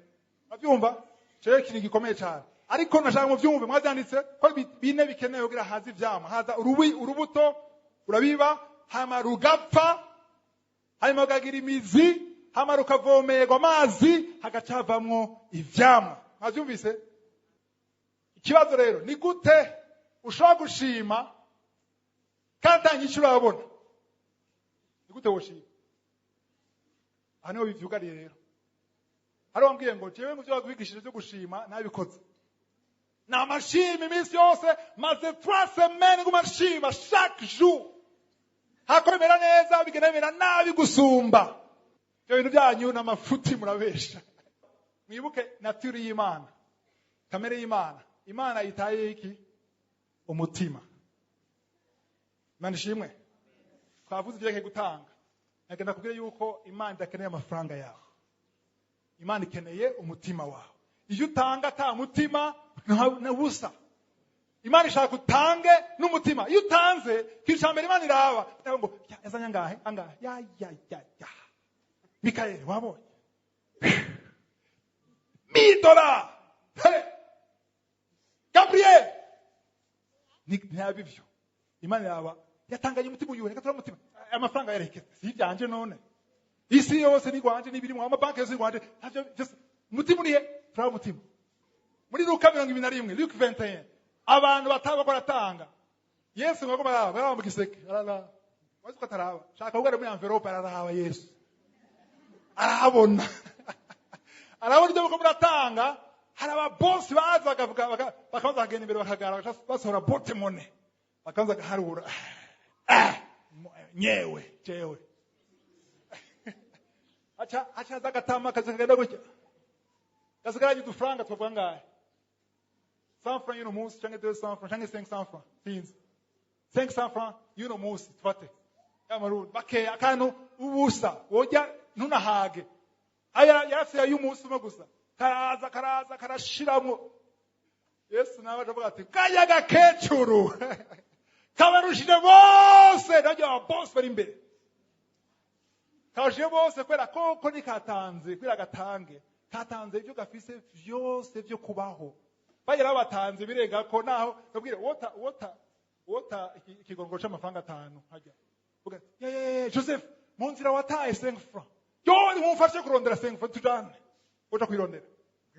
Urabyumva? Ico rero ikintu gikomeye cyane, ariko nashaka mubyumve. Mwabyanditse ko bine bikenewe kugira haze ivyamwa. Haza urubuto, urabiba, hama rugapfa, hanyuma rukagira imizi, hama rukavomerwa amazi, hagaca havamwo ivyamwa. Mwabyumvise? Ikibazo rero ni gute ushobora gushima kandi ata nyinshi urabona? Ni gute woshima? Aha niho bivyugariye. Rero hari wambwiye ngo jewe ngo ivyo bakwigishije vyo gushima nabikoze, namashima iminsi yose, maze 3 semaines nguma nshima chaque jour, hako bimera neza, bigenda bimera nabi gusumba. Ibyo bintu byanyu n'amafuti, murabesha. Mwibuke nature y'Imana, kamere y'Imana. Imana itaye iki? Umutima. Imana ishimwe. Twavuze ibyerekeye gutanga. Nagenda kubwira yuko Imana idakeneye amafaranga yawe, Imana ikeneye umutima wawe. Iyo utanga ata mutima, na busa. Imana ishaka utange n'umutima. Iyo utanze, ikintu cya mbere Imana iraba, iravuga ngo: "Ya, yazanye angahe? Angahe? Ya ya ya ya, Mikayeli, wabonye 1000 dollars? Hey! Gabriel." Ntiyaba ivyo. Imana iraba yatanganye umutima uyuhe. Reka turabe umutima. Amafaranga yerekeza si ibyanje. None isi yose ni gwanje, n'ibirimo, amabanki yose ni gwanje, ntavyo byose. Umutima urihe? Turaba umutima. Muri Luka 21, Luke 21, abantu bataba baratanga, Yesu ngo baraba, baraba mu giseke, araraba. Wazi ko ataraba, shaka kugira muri enveloppe, araraba. Yesu arabona, arabona ibyo muko muratanga. Hari ababosi baza bakavuga, bakabanza bakagenda imbere, bakagara, bagaca basohora porte-monnaie, bakabanza bagaharura. Ah, nyewe jewe aca aca aza agatama akaza kagenda gutya, gasigaranye udufaranga twavuga ngahe? 100 francs y'uno munsi, canke 200 francs, canke 500 francs, sinzi, 500 francs y'uno munsi tufate, y'amarundi bakeya, akantu ubusa wojya ntunahage. Aya yarafise y'umunsi umwe gusa. Karaza, karaza, karashiramwo. Yesu nawe acavuga ati: "Kaya gakecuru kabarushije bose." Naryo ababosi bari imbere, kabarushije bose kubera koko nikatanze kubera gatange, katanze ibyo gafise vyose vyo kubaho. Bagera batanze birenga ko naho nabwire wota wota wota ikigongoro c'amafaranga 5 hajya. Uvuga ati: "Ya ya ya, Joseph, mu nzira wataye 5 francs." Yo, mumfashe kurondera 5 francs, tujane. Uja kwirondera,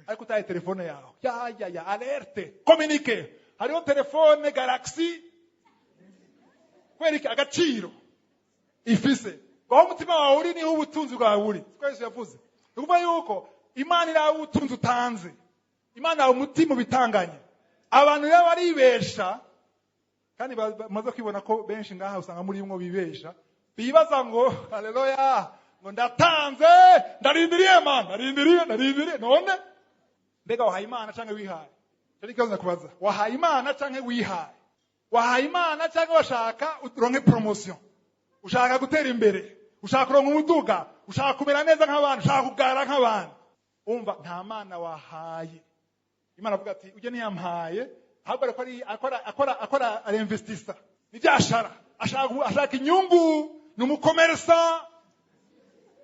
ariko utaye telefone yawe, ya ya ya, alerte, communique. Hariho telefone Galaxy. Kubera iki? Agaciro. Ifise. Aho umutima wawe uri niho ubutunzi bwawe buri. Siko Yesu yavuze. Ni ukuvuga yuko Imana iraha ubutunzi utanze. Imana yawe umutima ubitanganye. Abantu rero baribesha, kandi bamaze kwibona ko benshi ngaha usanga muri mwo bibesha, bibaza ngo haleluya, ngo ndatanze, ndarindiriye Mana, ndarindiriye, ndarindiriye. None mbega wahaye Imana canke wihaye? Ico ni ikibazo ndakubaza. Wahaye Imana canke wihaye? Wahaye Imana canke washaka uronke promotion, ushaka gutera imbere, ushaka kuronka umuduga, ushaka kumera neza nk'abantu, ushaka kugara nk'abantu? Umva, nta Mana wahaye. Imana avuga ati ujye ntiyampaye, ahubwo ariko akora arinvestisa, ni byashara, ashaka inyungu, ni umukomersa.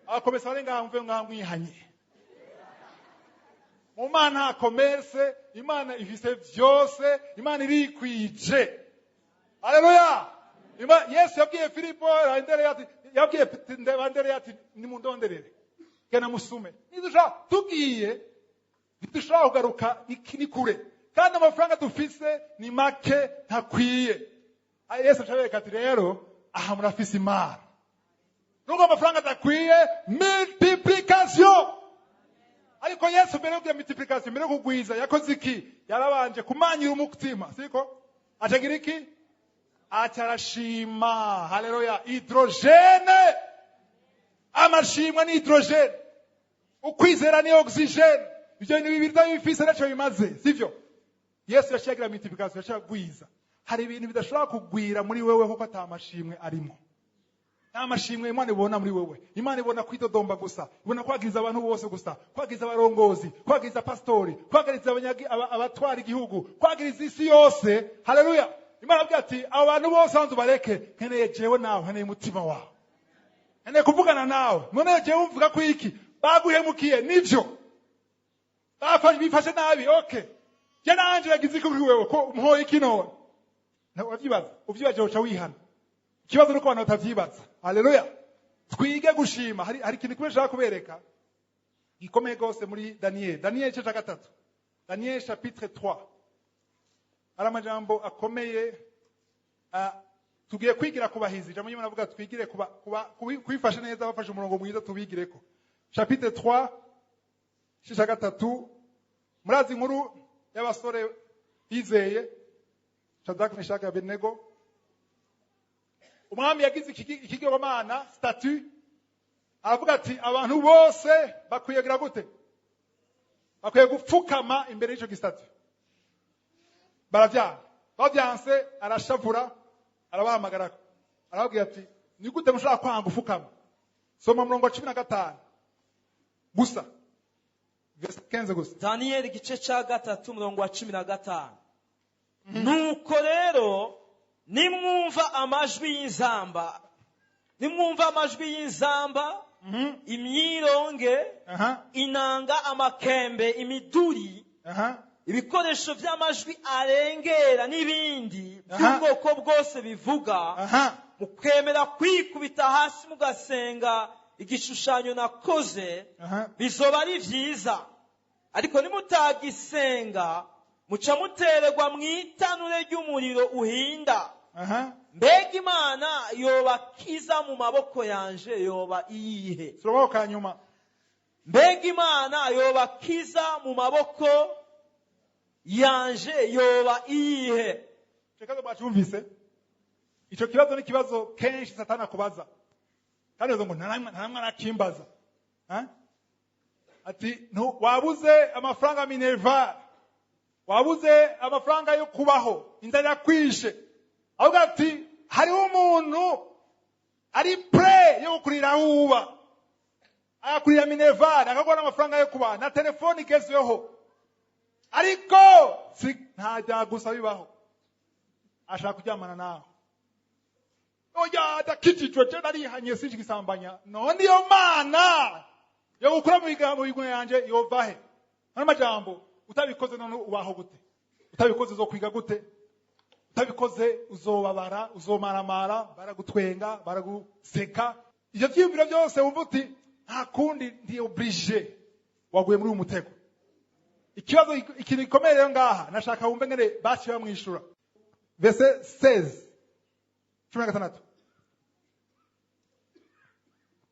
Abakomersa bari ngaha, mvuye ngaha mwihanye. Mu Mana nta commerce. Imana ifise vyose, Imana irikwije. Haleluya! Yesu yabwiye Filipo, Andereya ati, yabwiye Andereya ati nimundonderere, genda musume. Nidushaka tugiye, ntidushobora kugaruka, iki ni kure, kandi amafaranga dufise ni make, ntakwiye. Yesu acabereka ati rero aha murafise Imana, nubwo amafaranga adakwiye, multiplication. Ariko Yesu mbere yo kugira multiplication, mbere yo kugwiza, yakoze iki? Yarabanje kumanyira umutima, siko? Acagira iki? Acarashima. Haleluya! Hydrogène. Amashimwe ni hydrogène, ukwizera ni oxygène. Ivyo bintu bibiri utabifise naco bimaze, sivyo? Yesu yaciye agira multiplication, yaciye agwiza. Hari ibintu bidashobora kugwira muri wewe kuko ata mashimwe arimo. Nta mashimwe Imana ibona muri wewe. Imana ibona kwidodomba gusa, ibona kwagiriza abantu bose gusa, kwagiriza abarongozi, kwagiriza pastori, kwagiriza abatwara igihugu, kwagiriza isi yose. Haleluya! Imana avuga ati abo bantu bose banze ubareke, nkeneye jewe nawe, nkeneye umutima wawe, nkeneye kuvugana nawe. None jewe umvuga ko iki? Baguhemukiye, nivyo, bafashe, bifashe nabi, okay. Je nanje nagize iki kuri wewe ko umpoye iki none? Urabyibaza, uvyibaje uca wihana. Ikibazo nuko abantu batavyibaza. Haleluya! Twige gushima. Hari ikintu kimwe nshaka kubereka gikomeye rwose muri Daniel. Daniel igice ca 3, Daniel chapitre 3. Hari amajambo akomeye. Tugiye kwigira kubahizi. Ijambo ry'Imana avuga twigire kubifasha neza, bafashe umurongo mwiza tubigireko. Chapitre 3, igice ca 3. Murazi inkuru y'abasore bizeye, Shadrach, Meshach, Abednego. Umwami yagize ikigirwamana, statue, aravuga ati abantu bose bakwiye kugira gute? Bakwiye gupfukama imbere y'ico gistatue. Baravyanga. Bavyanse, arashavura, arabahamagara, arababwira ati ni gute mushobora kwanga gupfukama? Soma murongo wa 15 gusa, verse 15 gusa. Daniyeli igice cya 3, umurongo wa 15. Nuko rero nimwumva amajwi y'inzamba, nimwumva amajwi y'inzamba, imyironge, inanga, amakembe, imiduri, ibikoresho by'amajwi arengera n'ibindi by'ubwoko bwose bivuga, mukemera kwikubita hasi mugasenga igishushanyo nakoze, bizoba ari vyiza. Ariko nimutagisenga, muca mutererwa mu itanure ry'umuriro uhinda. Mbega Imana yobakiza mu maboko yanje yoba iyihe? Turabaho ka nyuma. Mbega Imana yobakiza mu maboko yanje yoba iyihe? Ico kibazo mwacumvise? Ico kibazo ni ikibazo kenshi Satani akubaza, kandi uzo ngo ntaramwe arakimbaza. Ati wabuze amafaranga minerval, wabuze amafaranga yo kubaho, inzara irakwishe, ahubwo ati hariho umuntu ari prêt yo kukurira aho uba, agakurira minerval, akaguha n'amafaranga yo kuba na telefone igezweho, ariko si nta gusa bibaho, ashaka kuryamana nawe. Oya, ndakijijwe, je narihanye, sinjigisambanya. None iyo Mana yo gukura mu bigango yanje yova he? Hano majambo, utabikoze none ubaho gute? Utabikoze uzokwiga gute? Utabikoze uzobabara, uzomaramara, baragutwenga, baraguseka. Ivyo vyiyumviro byose wumva uti nta kundi, ndi obligé, waguye muri uyu mutego. Ikibazo, ikintu gikomeye rero ngaha nashaka wumve ngene baciye bamwishura. Verset 16, 16.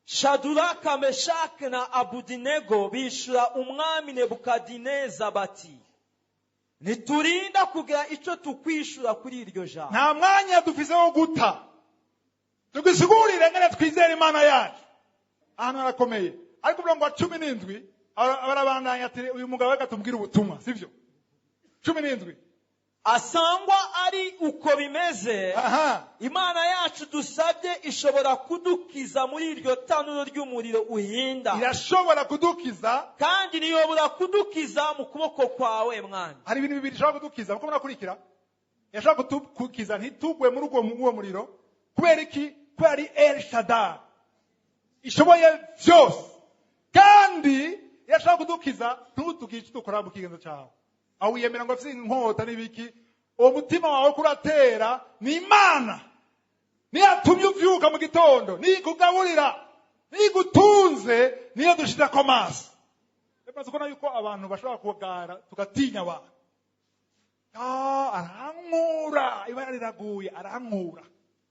Shaduraka, Meshaki na Abudinego bishura umwami Nebukadineza bati: "Ntiturinda kugira icyo tukwishura kuri iryo jambo." Nta mwanya dufise wo guta, tugisigurire ngene twizera Imana yacu. Ahantu harakomeye, ariko umurongo wa 17 barabandanya ati: "Uyu mugabo reka tumubwire ubutumwa," sivyo? 17. Asangwa ari uko bimeze, Imana yacu dusabye ishobora kudukiza muri iryo tanuro ry'umuriro uhinda. Irashobora kudukiza. Kandi ntiyobora kudukiza mu kuboko kwawe, mwami. Hari ibintu bibiri ishobora kudukiza, kuko murakurikira. Yashobora kudukiza ntitugwe muri uwo muriro. Kubera iki? Kubera ari El Shaddai, ishoboye byose. Kandi yashobora kudukiza ntutugire icyo dukora mu kiganza cyawe, aho wiyemera ngo afite inkota n'ibiki. Uwo mutima wawe kuratera ni Imana, niyo yatumye uvyuka mu gitondo, niyo ikugaburira, niyo igutunze, niyo dushirako amaso. Bimaze kubona yuko abantu bashobora kugara tugatinya abantu. Arankura, ibara riraguye, arankura,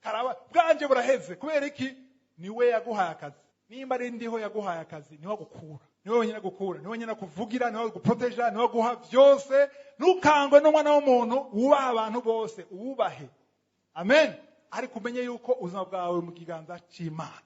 karaba bwanje buraheze. Kubera iki? Niwe yaguhaye akazi. Nimba ari ndiho yaguhaye akazi, niwe agukura, niwe wenyine agukura, niwe wenyine akuvugira, niwe aguproteja, niwe aguha byose. Ntukangwe n'umwana w'umuntu. Wubahe abantu bose, uwubahe, amen. Ariko umenye yuko ubuzima bwawe mu kiganza c'Imana.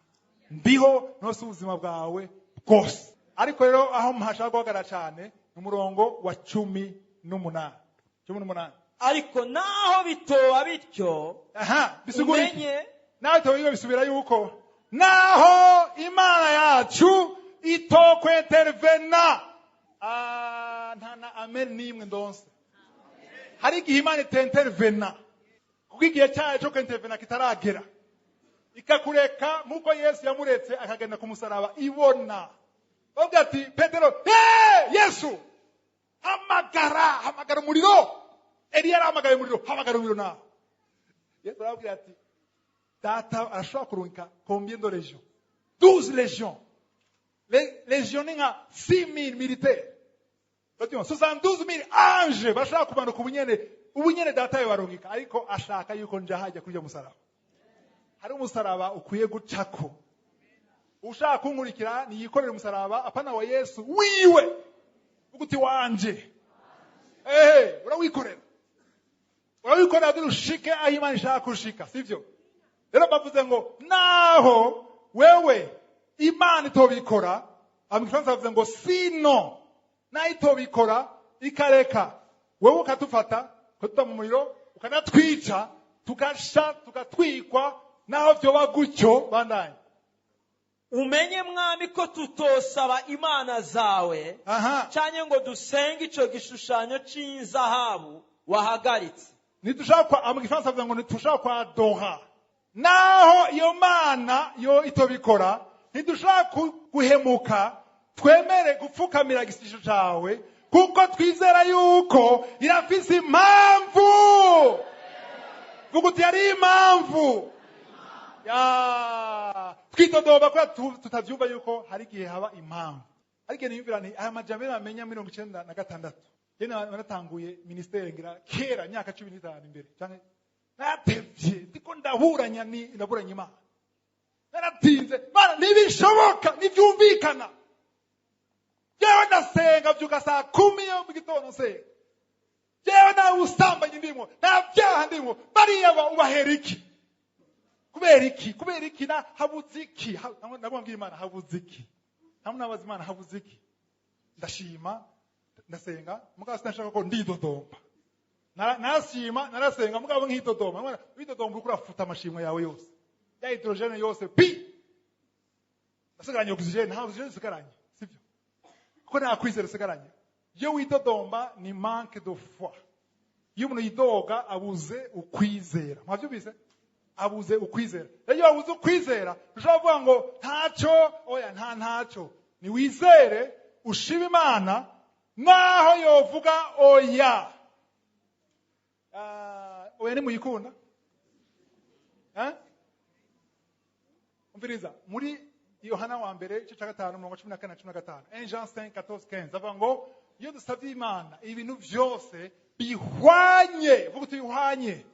Ndiho nose ubuzima bwawe bwose. Ariko rero aho mpashaka guhagarara cyane ni umurongo wa 18, 18. Ariko naho bitoba bityo, Aha bisigura iki? umenye Nawe tubiga bisubira yuko naho Imana yacu itokwentervena. Nta na amen n'imwe ndonse. Hari igihe Imana itentervena kuko igihe cyayo cyo kwentervena kitaragera, ikakureka nk'uko Yesu yamuretse akagenda ku musaraba. Ibona bavuga ati: "Petero, hey, Yesu, hamagara, hamagara umuriro. Eliya arahamagaye umuriro, hamagara umuriro." Nawe Yesu arababwira ati: "Data arashobora kurungika combien de légions? 12 légions." Légion ni nka 6000 militaires. Babyumva? 72 000 anges bashobora kumanuka ubunyene, ubunyene Data yobarungika, ariko ashaka yuko nja hajya kurya musaraba. Hari umusaraba ukwiye gucako. Ushaka kunkurikira niyikorere umusaraba, apana wa Yesu, wiwe. Uvuga uti: "Wanje." Ehe, urawikorera, urawikorera kugira ushike aho Imana ishaka kushika, sivyo? Rero bavuze ngo naho wewe Imana itobikora, mu Gifaransa bavuze ngo sino, naho itobikora ikareka wewe ukadufata, ukaduta mu muriro, ukanatwica, tugasha, tugatwikwa, naho vyoba gutyo, bandanye. Umenye mwami ko tutosaba imana zawe cyangwa ngo dusenge ico gishushanyo c'inzahabu wahagaritse. Ntitushaka kwa, mu Gifaransa bavuga ngo ntitushaka kwadora. Naho iyo Mana yo itobikora, ntidushaka guhemuka, twemere gupfukamira igisisho cawe, kuko twizera yuko irafise impamvu. Vuga uti: "Yari impamvu." Ya twidodoba kubera tutavyumva yuko hari igihe haba impamvu. Ariko niyumvira nti aya majambere bamenya 96, jye naratanguye ministère ngira kera, imyaka 15 imbere canke naratevye, ndiko ndaburanya, ni ndaburanya Imana, naratinze. Mana, ntibishoboka, ntivyumvikana. Jewe ndasenga, vyuka saa 10 yo mu gitondo nsenga. Jewe nta busambanyi ndimwo, nta vyaha ndimwo. Bariya ubahera iki? Kubera iki? Kubera iki? Na habuze iki? Ndababwira Imana: "Habuze iki?" Hamwe nabaza Imana: "Habuze iki?" Ndashima, ndasenga, mugabo sinashaka ko ndidodomba. Narashima, narasenga, mugabo nkidodomba. Mwana, widodomba uriko urafuta amashimwe yawe yose, ya hydrogène yose pi nasigaranye oxygène, nta oxygène usigaranye, sibyo? Kuko nta kwizera usigaranye. Iyo widodomba ni manque de foi. Iyo umuntu yidoga abuze ukwizera. Mwavyumvise? Abuze ukwizera. Rero iyo wabuze ukwizera ushobora kuvuga ngo ntacyo, oya, nta ntacyo. Niwizere, ushima Imana naho yovuga oya. Oya nimuyikunda. Eh? Umviriza muri Yohana wa mbere igice cya 5, umurongo 14 na 15, 1 Jean 5 14 15, avuga ngo iyo dusabye Imana ibintu byose bihwanye, vuga uti: "Bihwanye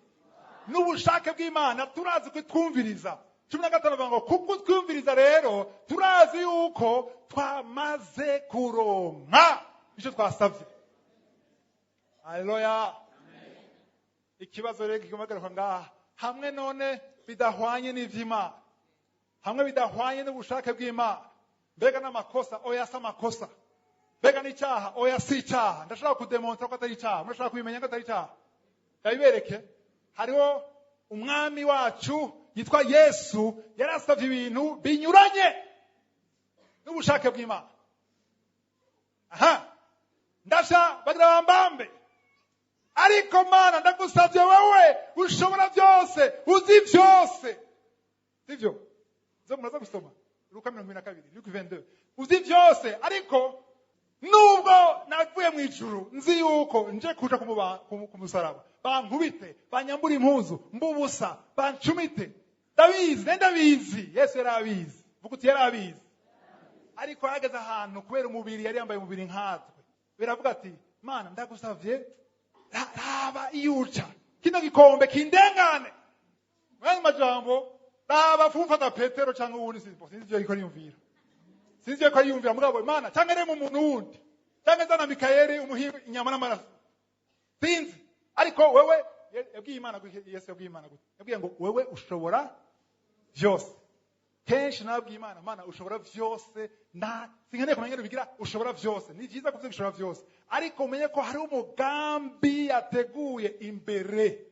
n'ubushake bw'Imana," turazi ko twumviriza. 15 bavuga ngo kuko twumviriza rero turazi yuko twamaze kuronka icyo twasavye. Haleluya. Ikibazo rero kigomagaruka ngaha, hamwe none bidahwanye n'ivy'Imana, hamwe bidahwanye n'ubushake bw'Imana, mbega n'amakosa? Oya, si amakosa. Mbega n'icyaha? Oya, si icyaha. Ndashaka kudemontra ko atari icyaha. Murashaka kubimenya ko atari icyaha? Ndabibereke. Hariho umwami wacu yitwa Yesu, yarasavye ibintu binyuranye n'ubushake bw'Imana. Aha ndasha bagira bambambe, ariko Mana, ndagusavye, wewe ushobora byose, uzi byose, sivyo? Zo muraza gusoma Luka 22, Luka 22. Uzi byose, ariko nubwo navuye mu ijuru, nzi yuko nje kuja ku musaraba, bankubite, banyambura impuzu, mbubusa, bancumite. Ndabizi, ne ndabizi. Yesu yari abizi. Vuga uti: "Yari abizi." Ariko yageze ahantu, kubera umubiri, yari yambaye umubiri nkatwe, biravuga ati: "Mana, ndagusavye, raba iyo uca kino gikombe kindengane." Mwanya majambo, raba fumfata Petero cyangwa uwundi, sinzi ivyo ariko ariyumvira, sinzi ivyo ariko ariyumvira. Mugabo Imana, cyangwa rero umuntu wundi, cyangwa zana Mikayeli umuhi inyama n'amaraso, sinzi. Ariko wewe, yabwiye Imana gute? Yesu yabwiye Imana gute? Yabwiye ngo: "Wewe ushobora byose." Kenshi nabwiye Imana: "Mana, ushobora byose, nta sinkeneye kumenya ingene ubigira, ushobora byose." Ni byiza kuvuga ushobora byose, ariko umenye ko hari umugambi yateguye imbere,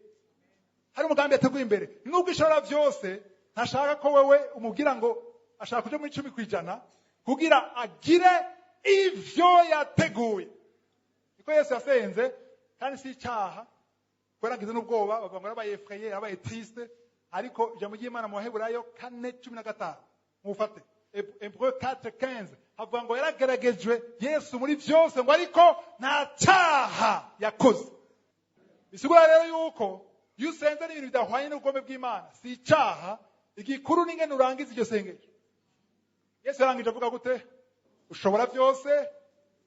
hari umugambi yateguye imbere. Nubwo ishobora byose, ntashaka ko wewe umubwira ngo ashaka kuja muri 10% kugira agire ivyo yateguye. Niko Yesu yasenze, kandi si icyaha kubera agize n'ubwoba. Bavuga ngo yarabaye effrayé, yarabaye triste. Ariko ijambo ry'Imana mu Baheburayo 4:15, mufate Hébreux 4:15, havuga ngo yarageragejwe Yesu muri byose, ngo ariko nta cyaha yakoze. Bisigura rero yuko iyo usenze n'ibintu bidahwanye n'ubugombe bw'Imana, si icyaha. Igikuru ni ingene urangiza iryo sengesho. Yesu yarangije avuga gute? "Ushobora byose,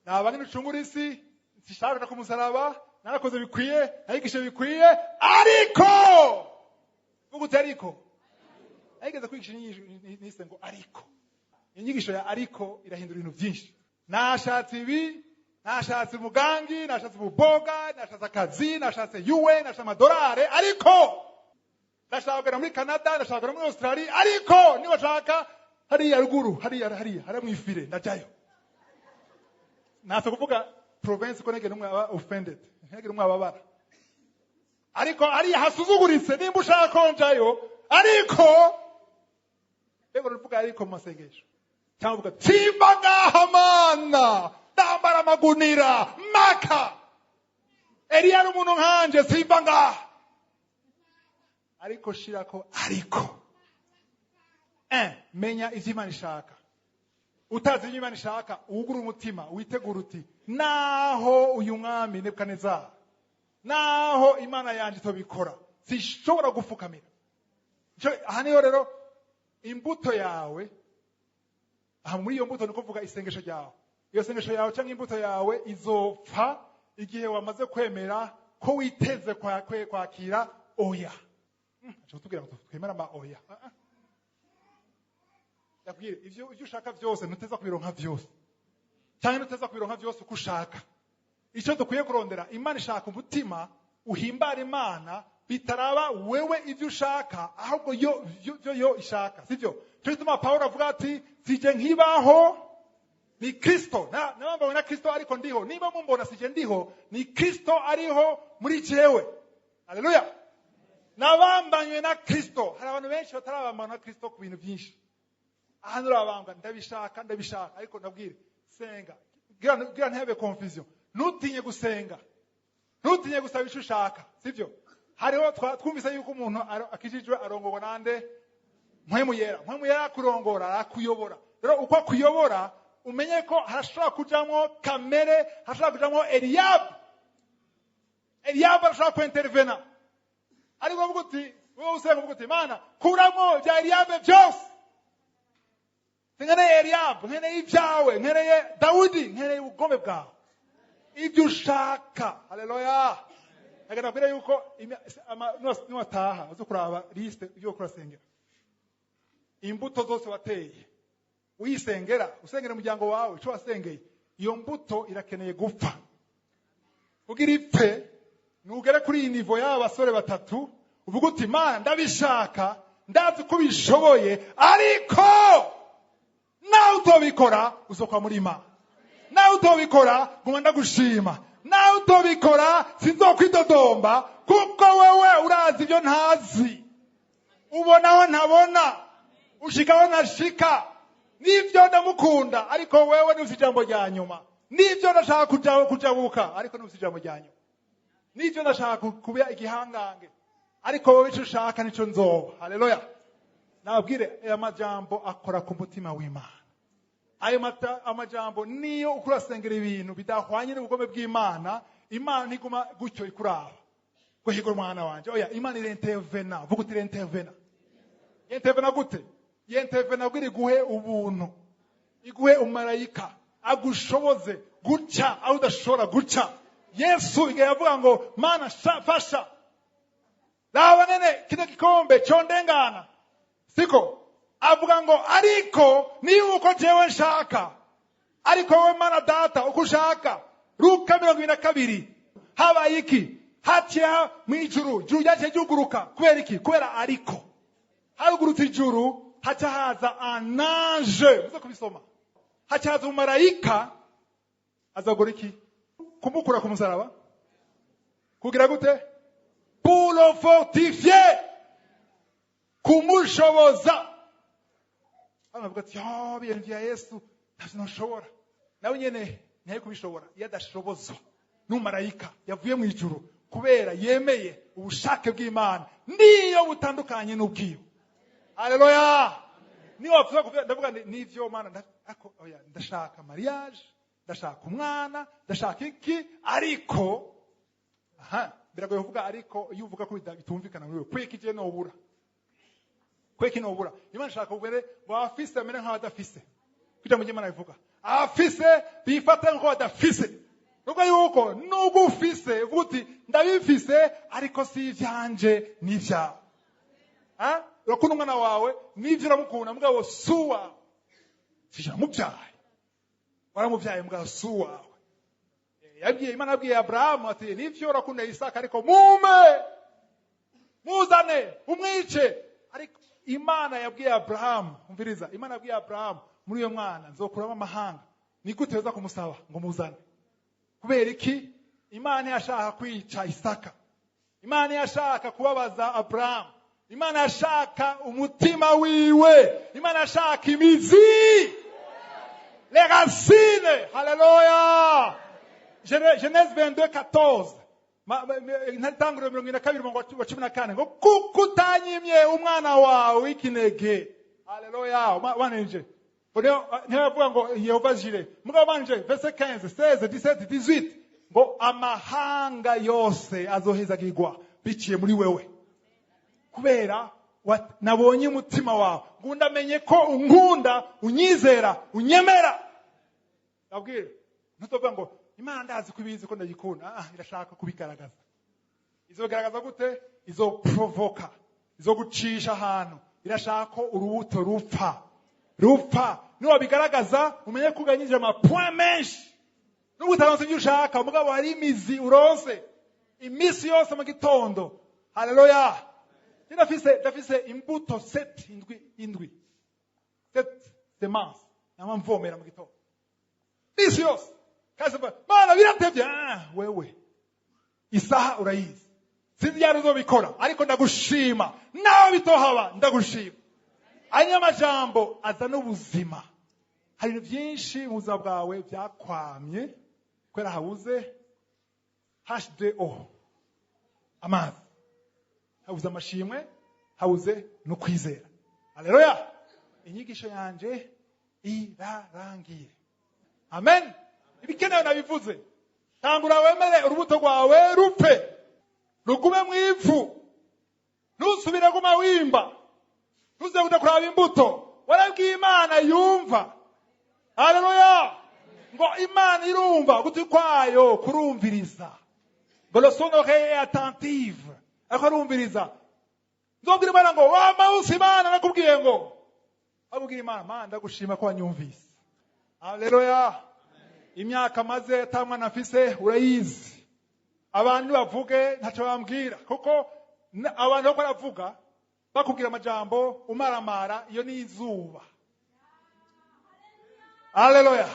naba ngene ucungura isi, sishaka kuja ku musaraba, narakoze bikwiye, narigishe bikwiye, ariko." Vuga uti: "Ariko." Narigeze kwigisha inyigisho nise ngo "Ariko". Inyigisho ya "ariko" irahindura ibintu byinshi. Nashatse ibi, nashatse umugangi, nashatse ububoga, nashatse akazi, nashatse yuwe, nashatse amadolari, ariko ndashaka kugera muri Canada, ndashaka kugera muri Australia, ariko niba nshaka hariya ruguru, hariya, hariya, hariya mwifire, ndajayo. Natse kuvuga province ko negere umwe aba offended, ntihagire umwe ababara, ariko hariya hasuzuguritse, nimba ushaka ko njayo. Ariko rero uravuga "ariko" mu masengesho, cyangwa uvuga: "Simba ngaha, Mana, ndambara amagunira maka, Eliya ari umuntu nkanje, simba ngaha." Ariko shirako "ariko". Menya ivyo Imana ishaka. Utazi ivyo Imana ishaka, wugure umutima, witegura uti: "Naho uyu mwami Nebukadinezari, naho Imana yanje itobikora, sishobora gufukamira." Aha niho rero imbuto yawe, aha muri iyo mbuto ni kuvuga isengesho ryawe, iyo sengesho yawe cyangwa imbuto yawe izopfa igihe wamaze kwemera ko witeze kwakira oya. Aca kutubwira ngo twemere ama oya. Ah, ah. Ndakubwire, ivyo ushaka vyose ntuteza kubironka vyose, cyangwa ntuteza kubironka vyose uko ushaka. Icyo dukwiye kurondera, Imana ishaka umutima uhimbara Imana, bitaraba wewe ivyo ushaka, ahubwo yo ishaka, sivyo? Cyo gituma Pawulo avuga ati: "Sije nkibaho, ni Kristo nabambawe na Kristo, ariko ndiho, niba mumbona, sije ndiho, ni Kristo ariho muri jewe." Haleluya! Nabambanywe na Kristo. Hari abantu benshi batarabambana na Kristo ku bintu byinshi. Ahantu urabambwa, ndabishaka, ndabishaka, ariko ndabwire, senga gira ntihabe confusion. Ntutinye gusenga, ntutinye gusaba icyo ushaka, sibyo? Hariho twumvise yuko umuntu akijijwe arongorwa nande? Mpwemu Yera. Mpwemu Yera akurongora, arakuyobora. Rero uko akuyobora, umenye ko harashobora kujamwo kamere, harashobora kujamwo Eliyabu. Eliyabu arashobora kwintervena. Ariko uvuga uti, wowe usenga uvuga uti: "Mana, kuramo ibya Eliyabu byose, sinkeneye Eliyabu, nkeneye ibyawe, nkeneye Dawudi, nkeneye ubugome bwawe, ibyo ushaka." Haleluya! Reka nabwire yuko niwataha uze kuraba liste ibyo kurasengera. Imbuto zose wateye uyisengera, usengera umuryango wawe, ico wasengeye, iyo mbuto irakeneye gupfa. Kugira ipfe, nugere kuri iyi niveau y'aba basore batatu, uvuga uti: "Mana, ndabishaka, ndazi ko ubishoboye, ariko nawe utobikora uzokwa muri Imana. Nawe utobikora, guma ndagushima. Nawe utobikora, sinzokwidodomba, kuko wewe urazi ibyo ntazi, ubona aho ntabona, ushika aho ntashika. Nibyo, ndamukunda, ariko wewe ntufite ijambo rya nyuma. Nibyo, ndashaka kujabuka, ariko ntufite ijambo rya nyuma. Nibyo, ndashaka kuba igihangange, ariko wowe icyo ushaka nicyo nzoba." Haleluya! Nababwire, aya majambo akora ku mutima w'Imana. Ayo amajambo niyo uko urasengera ibintu bidahwanye n'ubugome bw'Imana, Imana ntiguma gutyo ikuraba ngo higa umwana wanje. Oya, Imana irintervena. Vuga uti: "Irintervena." Yentervena gute? Yentervena kugira iguhe ubuntu, iguhe umumarayika agushoboze guca aho udashobora guca. Yesu igihe yavuga ngo: "Mana, fasha, raba nene kino gikombe condengana," siko avuga ngo: "Ariko niba uko jewe nshaka, ariko wowe Mana Data uko ushaka." Luka 22, habaye iki? Haciye mu ijuru, ijuru ryaciye ryuguruka. Kubera iki? Kubera ariko harugurutse ijuru, haca haza un ange. Muze kubisoma. Haca haza umumarayika, azagora iki? Kumukura ku musaraba. Kugira gute? Pour le fortifier, kumushoboza. Hano bavuga ati: "Oh, ibintu vya Yesu ntavyo ntushobora." Nawe nyene ntiyari kubishobora iyo adashobozwa n'umumarayika yavuye mu ijuru, kubera yemeye ubushake bw'Imana niyo butandukanye n'ubwiwe. Haleluya! Niyo wavuga kuvuga, ndavuga nti: "Nivyo Mana, ariko oya, ndashaka mariage, ndashaka umwana, ndashaka iki, ariko." Aha biragoye kuvuga ariko iyo uvuga ko bitumvikana muri wewe. Kwiki je nobura, kweki nobura? Imana ishaka ubere ngo abafise bamere nk'abadafise. Kugira ngo Imana ivuga abafise bifate nk'uko badafise, nubwo yuko nubwo ufise, uvuga uti: "Ndabifise, ariko si ivyanje, ni ivyawe." Ha? Urakunda umwana wawe, nivyo, uramukunda, mugabo si uwawe. Sije namubyaye, waramubyaye, mugabo si uwawe. Yabwiye Imana, yabwiye Aburahamu ati: "Nivyo, urakunda Isaka, ariko mume muzane umwice." Ariko Imana yabwiye Aburahamu, umviriza, Imana yabwiye Aburahamu: "Muri uyo mwana nzokuramo amahanga." Ni gute yoza kumusaba ngo muzane? Kubera iki? Imana yashaka kwica Isaka, Imana yashaka kubabaza Aburahamu, Imana yashaka umutima wiwe, Imana yashaka imizi, les racines. Haleluya! Genèse 22 14, Intangiriro 22, umurongo wa 14, ngo: "Kuko utanyimye umwana wawe w'ikinege." Haleluya! Wanije ntibavuga ngo Yehova Jireh, mugabo banije verset 15, 16, 17, 18, ngo amahanga yose azohezagirwa biciye muri wewe, kubera nabonye umutima wawe, ngo ndamenye ko unkunda, unyizera, unyemera. Ndabwire, ntuzovuga ngo: "Imana ndazi ko ibizi ko ndayikunda." Ah, irashaka kubigaragaza. Izogaragaza gute? Izoprovoka, izogucisha ahantu. Irashaka ko urubuto rupfa, rupfa. Niwabigaragaza, umenye ko uganyije amapoint menshi. Nubwo utaronse ibyo ushaka, mugabo hari imizi uronse iminsi yose mu gitondo. Haleluya! Ndafise imbuto sept, indwi, indwi, sept semences nama mvomera mu gitondo iminsi yose. Kandi Mana, biratevye. Ah, wewe isaha urayizi, sinzi ryari uzobikora, ariko ndagushima. Nawe bitohaba, ndagushima. Aya majambo azana ubuzima. Hari ibintu byinshi mu buzima bwawe byakwamye kubera habuze H2O, amazi, habuze amashimwe, habuze no kwizera. Haleluya! Inyigisho yanje irarangiye. Amen. Ibikenewe nabivuze. Tangura wemere urubuto rwawe rupfe, rugume mu ivu, ntusubire guma wimba, ntuze kuja kuraba imbuto. Warabwiye Imana yumva. Haleluya! Ngo Imana irumva, ugutwi kwayo kurumviriza, ngo le son oreille est attentive, ariko arumviriza. Nzobwira Imana ngo: "Wa mawusi, Imana nakubwiye ngo Abubwira Imana, Mana ndagushima ko wanyumvise. Haleluya. Imyaka maze ata mwana mfise urayizi. Abantu bavuge ntacyo bambwira, kuko abantu bako baravuga bakubwira amajambo umaramara, iyo ni izuba. Haleluya.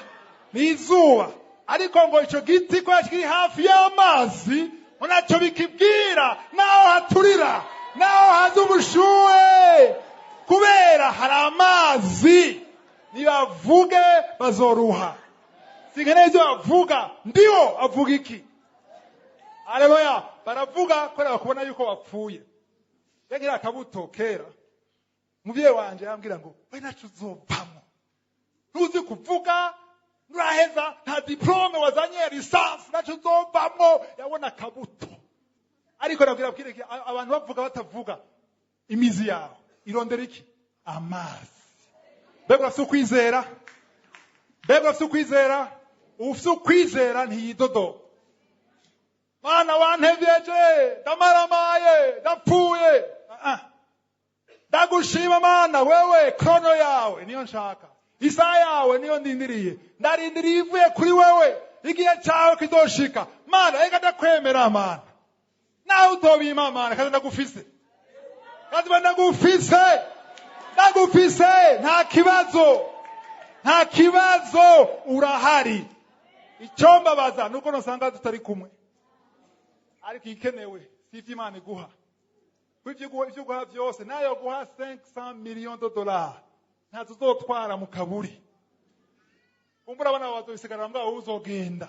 Ni izuba. Ariko ngo ico giti ko kiri hafi y'amazi, ngo ntacyo bikibwira, naho haturira, naho haza ubushuhe, kubera hari amazi. Nibavuge bazoruha. Sinkeneye ibyo bavuga, ndiwo avuga iki? Haleluya. Baravuga kubera bakubona yuko wapfuye. Yagira akabuto kera, umuvyeyi wanje yambwira ngo we naco uzovamwo, ntuzi kuvuga, nturaheza, nta diplome wazanye ya licence, naco uzovamwo. Yabona akabuto. Ariko nabwira bwire iki, abantu bavuga batavuga, imizi yawe irondera iki? Amazi. Mbega urafise ukwizera? Mbega urafise ukwizera? Ufise ukwizera ntiyidodoba. Mana wantevyeje, ndamaramaye, ndapfuye. Ndagushima Mana, wewe krono yawe niyo nshaka, isaha yawe niyo ndindiriye, ndarindiriye ivuye kuri wewe, igihe cyawe kizoshika. Mana reka ndakwemera Mana, nawe utobima Mana, kandi ndagufise, kandi ndagufise, ndagufise, nta kibazo, nta kibazo, urahari. Icyo mbabaza nuko nosanga tutari kumwe, ariko igikenewe si ivyo Imana iguha, kuko ivyo guha vyose, nayo guha 500 millions de dollars ntazo uzotwara mu kaburi. Kumbura abana bawe bazobisigara mbwa uzogenda.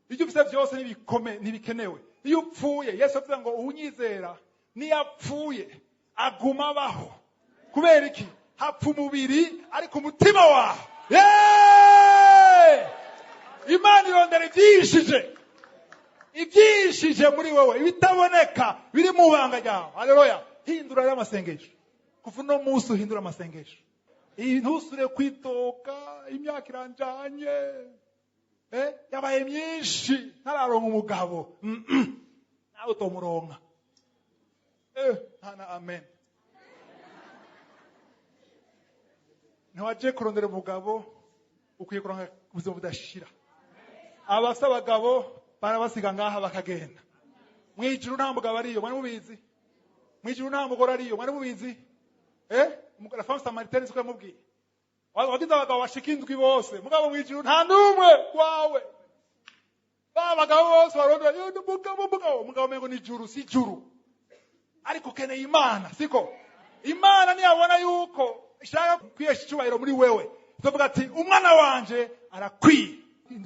Ibyo ufise vyose ntibikome, ntibikenewe. Iyo upfuye, Yesu avuze ngo uwunyizera niyapfuye aguma abaho. Kubera iki? Hapfa umubiri ariko umutima wawe. Yeee! Imana irondera ivyishije, ibyishije muri wowe, ibitaboneka biri mu banga ryawe. Haleluya. Hindura rero amasengesho. Kuva uno munsi uhindura amasengesho. Ntusure kwitoka, imyaka iranjanye, yabaye myinshi ntararonka umugabo. Nawe utomuronka. Ntana amen. Ntiwaje kurondera umugabo, ukwiye kuronka ubuzima budashira. Abafise abagabo barabasiga ngaha bakagenda. Mwijuru nta mugabo ariyo, mwari mubizi? Mwijuru nta mugore ariyo, mwari mubizi? La femme samaritaine siko yamubwiye. Wagize abagabo bashika indwi bose, mugabo mwijuru nta n'umwe wawe. Ba bagabo bose barondera, yo mugabo, mugabo, mugabo mengo ni juru, si juru. Ariko ukeneye Imana, siko? Imana niyabona yuko ishaka kwihesha icubahiro muri wewe, izovuga ati umwana wanje arakwiye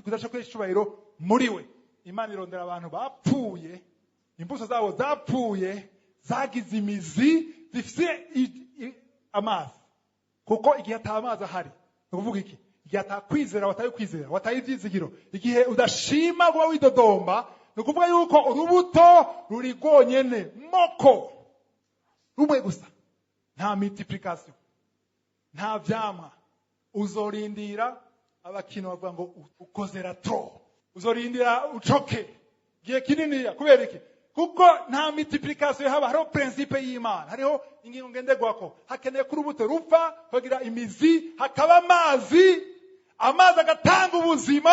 kudasha kwihesha icubahiro muri we. Imana irondera abantu bapfuye, imbuto zabo zapfuye, zagize imizi, zifise amazi. Kuko igihe ata amazi ahari, ni ukuvuga iki? Igihe atakwizera, wataye kwizera, wataye ivyizigiro, igihe udashima kuba widodomba, ni ukuvuga yuko urubuto ruri rwonyene, moko rumwe gusa, nta multiplication, nta vyamwa. Uzorindira abakino bavuga ngo ukozera trop, uzorindira ucoke gihe kininiya. Kubera iki? Kuko nta multiplication haba. Hariho principe y'Imana, hariho ingingo ngenderwako. Hakeneye ko urubuto rupfa kugira imizi, hakaba amazi, amazi agatanga ubuzima,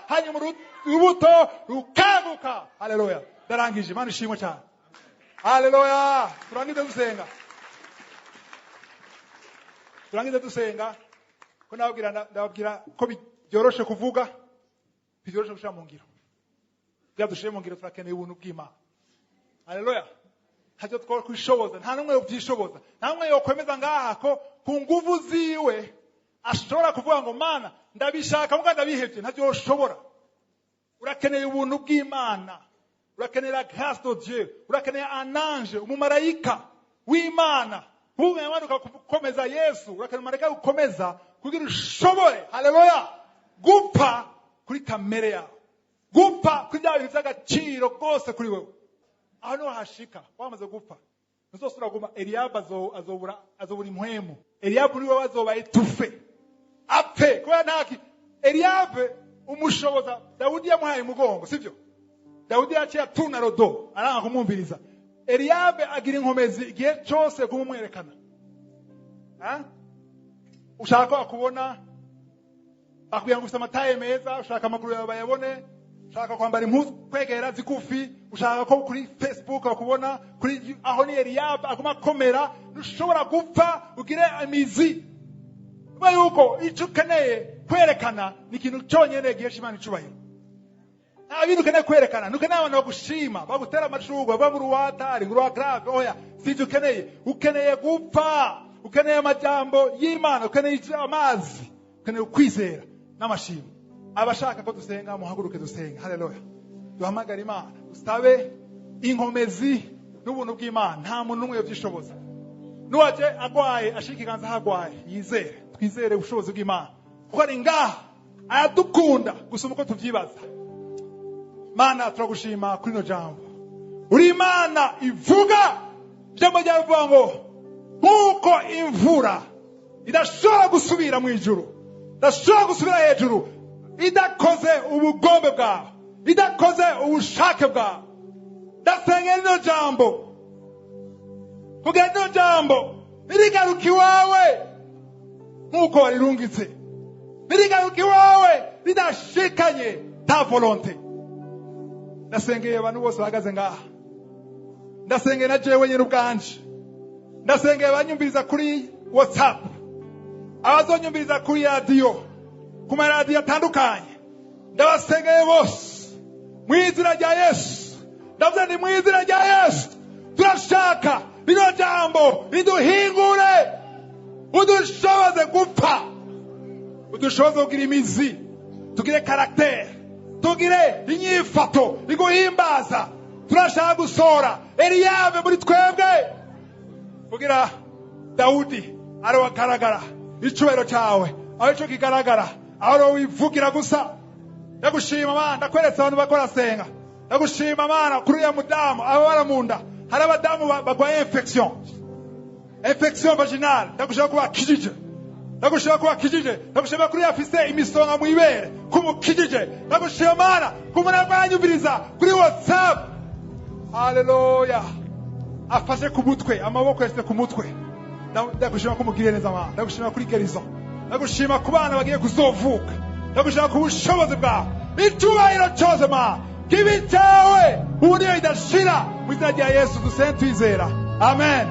hanyuma urubuto rukanguka. Haleluya. Ndarangije. Imana ishimwe cyane. Haleluya. Turangize dusenga, turangize dusenga. Ko ndababwira ko byoroshe kuvuga, byoroshe gushira mu ngiro. Kugira dushire mu ngiro turakeneye ubuntu bw'Imana. Haleluya. Ntacyo twokwishoboza, nta n'umwe yovyishoboza, nta n'umwe yokwemeza ngaha ko ku nguvu ziwe ashobora kuvuga ngo Mana ndabishaka muga ndabihevye. Ntacyo yoshobora. Urakeneye ubuntu bw'Imana, urakeneye la grâce de Dieu, urakeneye un ange, umumarayika w'Imana yamanuka gukomeza Yesu. Urakeneye umumarayika gukomeza kugira ushobore, haleluya, gupfa kuri kamere yawe, gupfa kuri bya bintu by'agaciro rwose kuri wewe. Aho niho hashika wamaze gupfa, ntuzosubira kuguma. Eliyabu azobura impwemu. Eliyabu niwe azoba etufe, apfe kubera ntaki. Eliyabu umushoboza Dawudi yamuhaye umugongo, sivyo? Dawudi yaciye atuna rodo, aranga kumwumviriza. Eliyabu agira inkomezi igihe cyose kumumwerekana. Ushaka ko bakubona, bakubwira ngo ufite ama taille meza, ushaka amaguru yawe bayabone, ushaka kwambara impuzu kwegera zigufi, ushaka ko kuri Facebook bakubona, kuri aho ni Eliyabu aguma akomera. Ntushobora gupfa ugire imizi, kuba yuko icyo ukeneye kwerekana ni ikintu cyonyine gihesha Imana icubahiro. Nta bintu ukeneye kwerekana. Ntukeneye abantu bagushima, bagutera amashurwe, bava mu ruwatari ngo grave. Oya, si ibyo ukeneye. Ukeneye gupfa, ukeneye amajambo y'Imana, ukeneye amazi, ukeneye ukwizera n'amashimwe. Abashaka ko dusenga, muhaguruke dusenga. Haleluya! Duhamagare Imana, dusabe inkomezi n'ubuntu bw'Imana. Nta muntu n'umwe yobyishoboza. Nuwaje agwaye, ashika ikiganza aho agwaye, yizere. Twizere ubushobozi bw'Imana, kuko ari ngaha, aradukunda gusoma uko tuvyibaza. Mana, turagushima kuri ino jambo. Uri Imana ivuga. Ijambo ryawe rivuga ngo nk'uko imvura idashobora gusubira mu ijuru, idashobora gusubira hejuru idakoze ubugombe bwawe, idakoze ubushake bwawe, ndasengera rino jambo kugira rino jambo nirigaruka iwawe nk'uko warirungitse, nirigaruka iwawe ridashikanye ta volonté. Ndasengeye abantu bose bahagaze ngaha, ndasengeye na jewe nyine ubwanje, ndasengeye abanyumviriza kuri WhatsApp, abazonyumviriza kuri radiyo, ku maradiyo atandukanye. Ndabasengeye bose mu izina rya Yesu. Ndavuze ni mu izina rya Yesu, turashaka rino jambo riduhingure, udushoboze gupfa, udushoboze kugira imizi, tugire caractère, tugire inyifato iguhimbaza. Turashaka gusohora Eliyabe muri twebwe, kugira Dawudi ari wagaragara, icubahiro cyawe aho ico kigaragara, aho wivugira gusa. Ndagushima Mana, ndakweretse abantu bakora senga. Ndagushima Mana kuri uriya mudamu ababara mu nda. Hari abadamu bagwaye infection vaginale, ndagushima ko bakijije, ndagushima ko bakijije. Ndagushima kuri afise imisonga mu ibere, kumukijije. Ndagushima Mana ku muntu arwanyumviriza kuri WhatsApp. Haleluya! Afashe ku mutwe, amaboko yashyize ku mutwe. Ndagushima ko umugiriye neza Mana. Ndagushima kuri guérison, ndagushima ku bana bagiye kuzovuka, ndagushima ku bushobozi bwawe. Icyubahiro cyose Mana kibi cyawe ubu niyo idashira. Mu izina rya Yesu dusenge twizera, amen.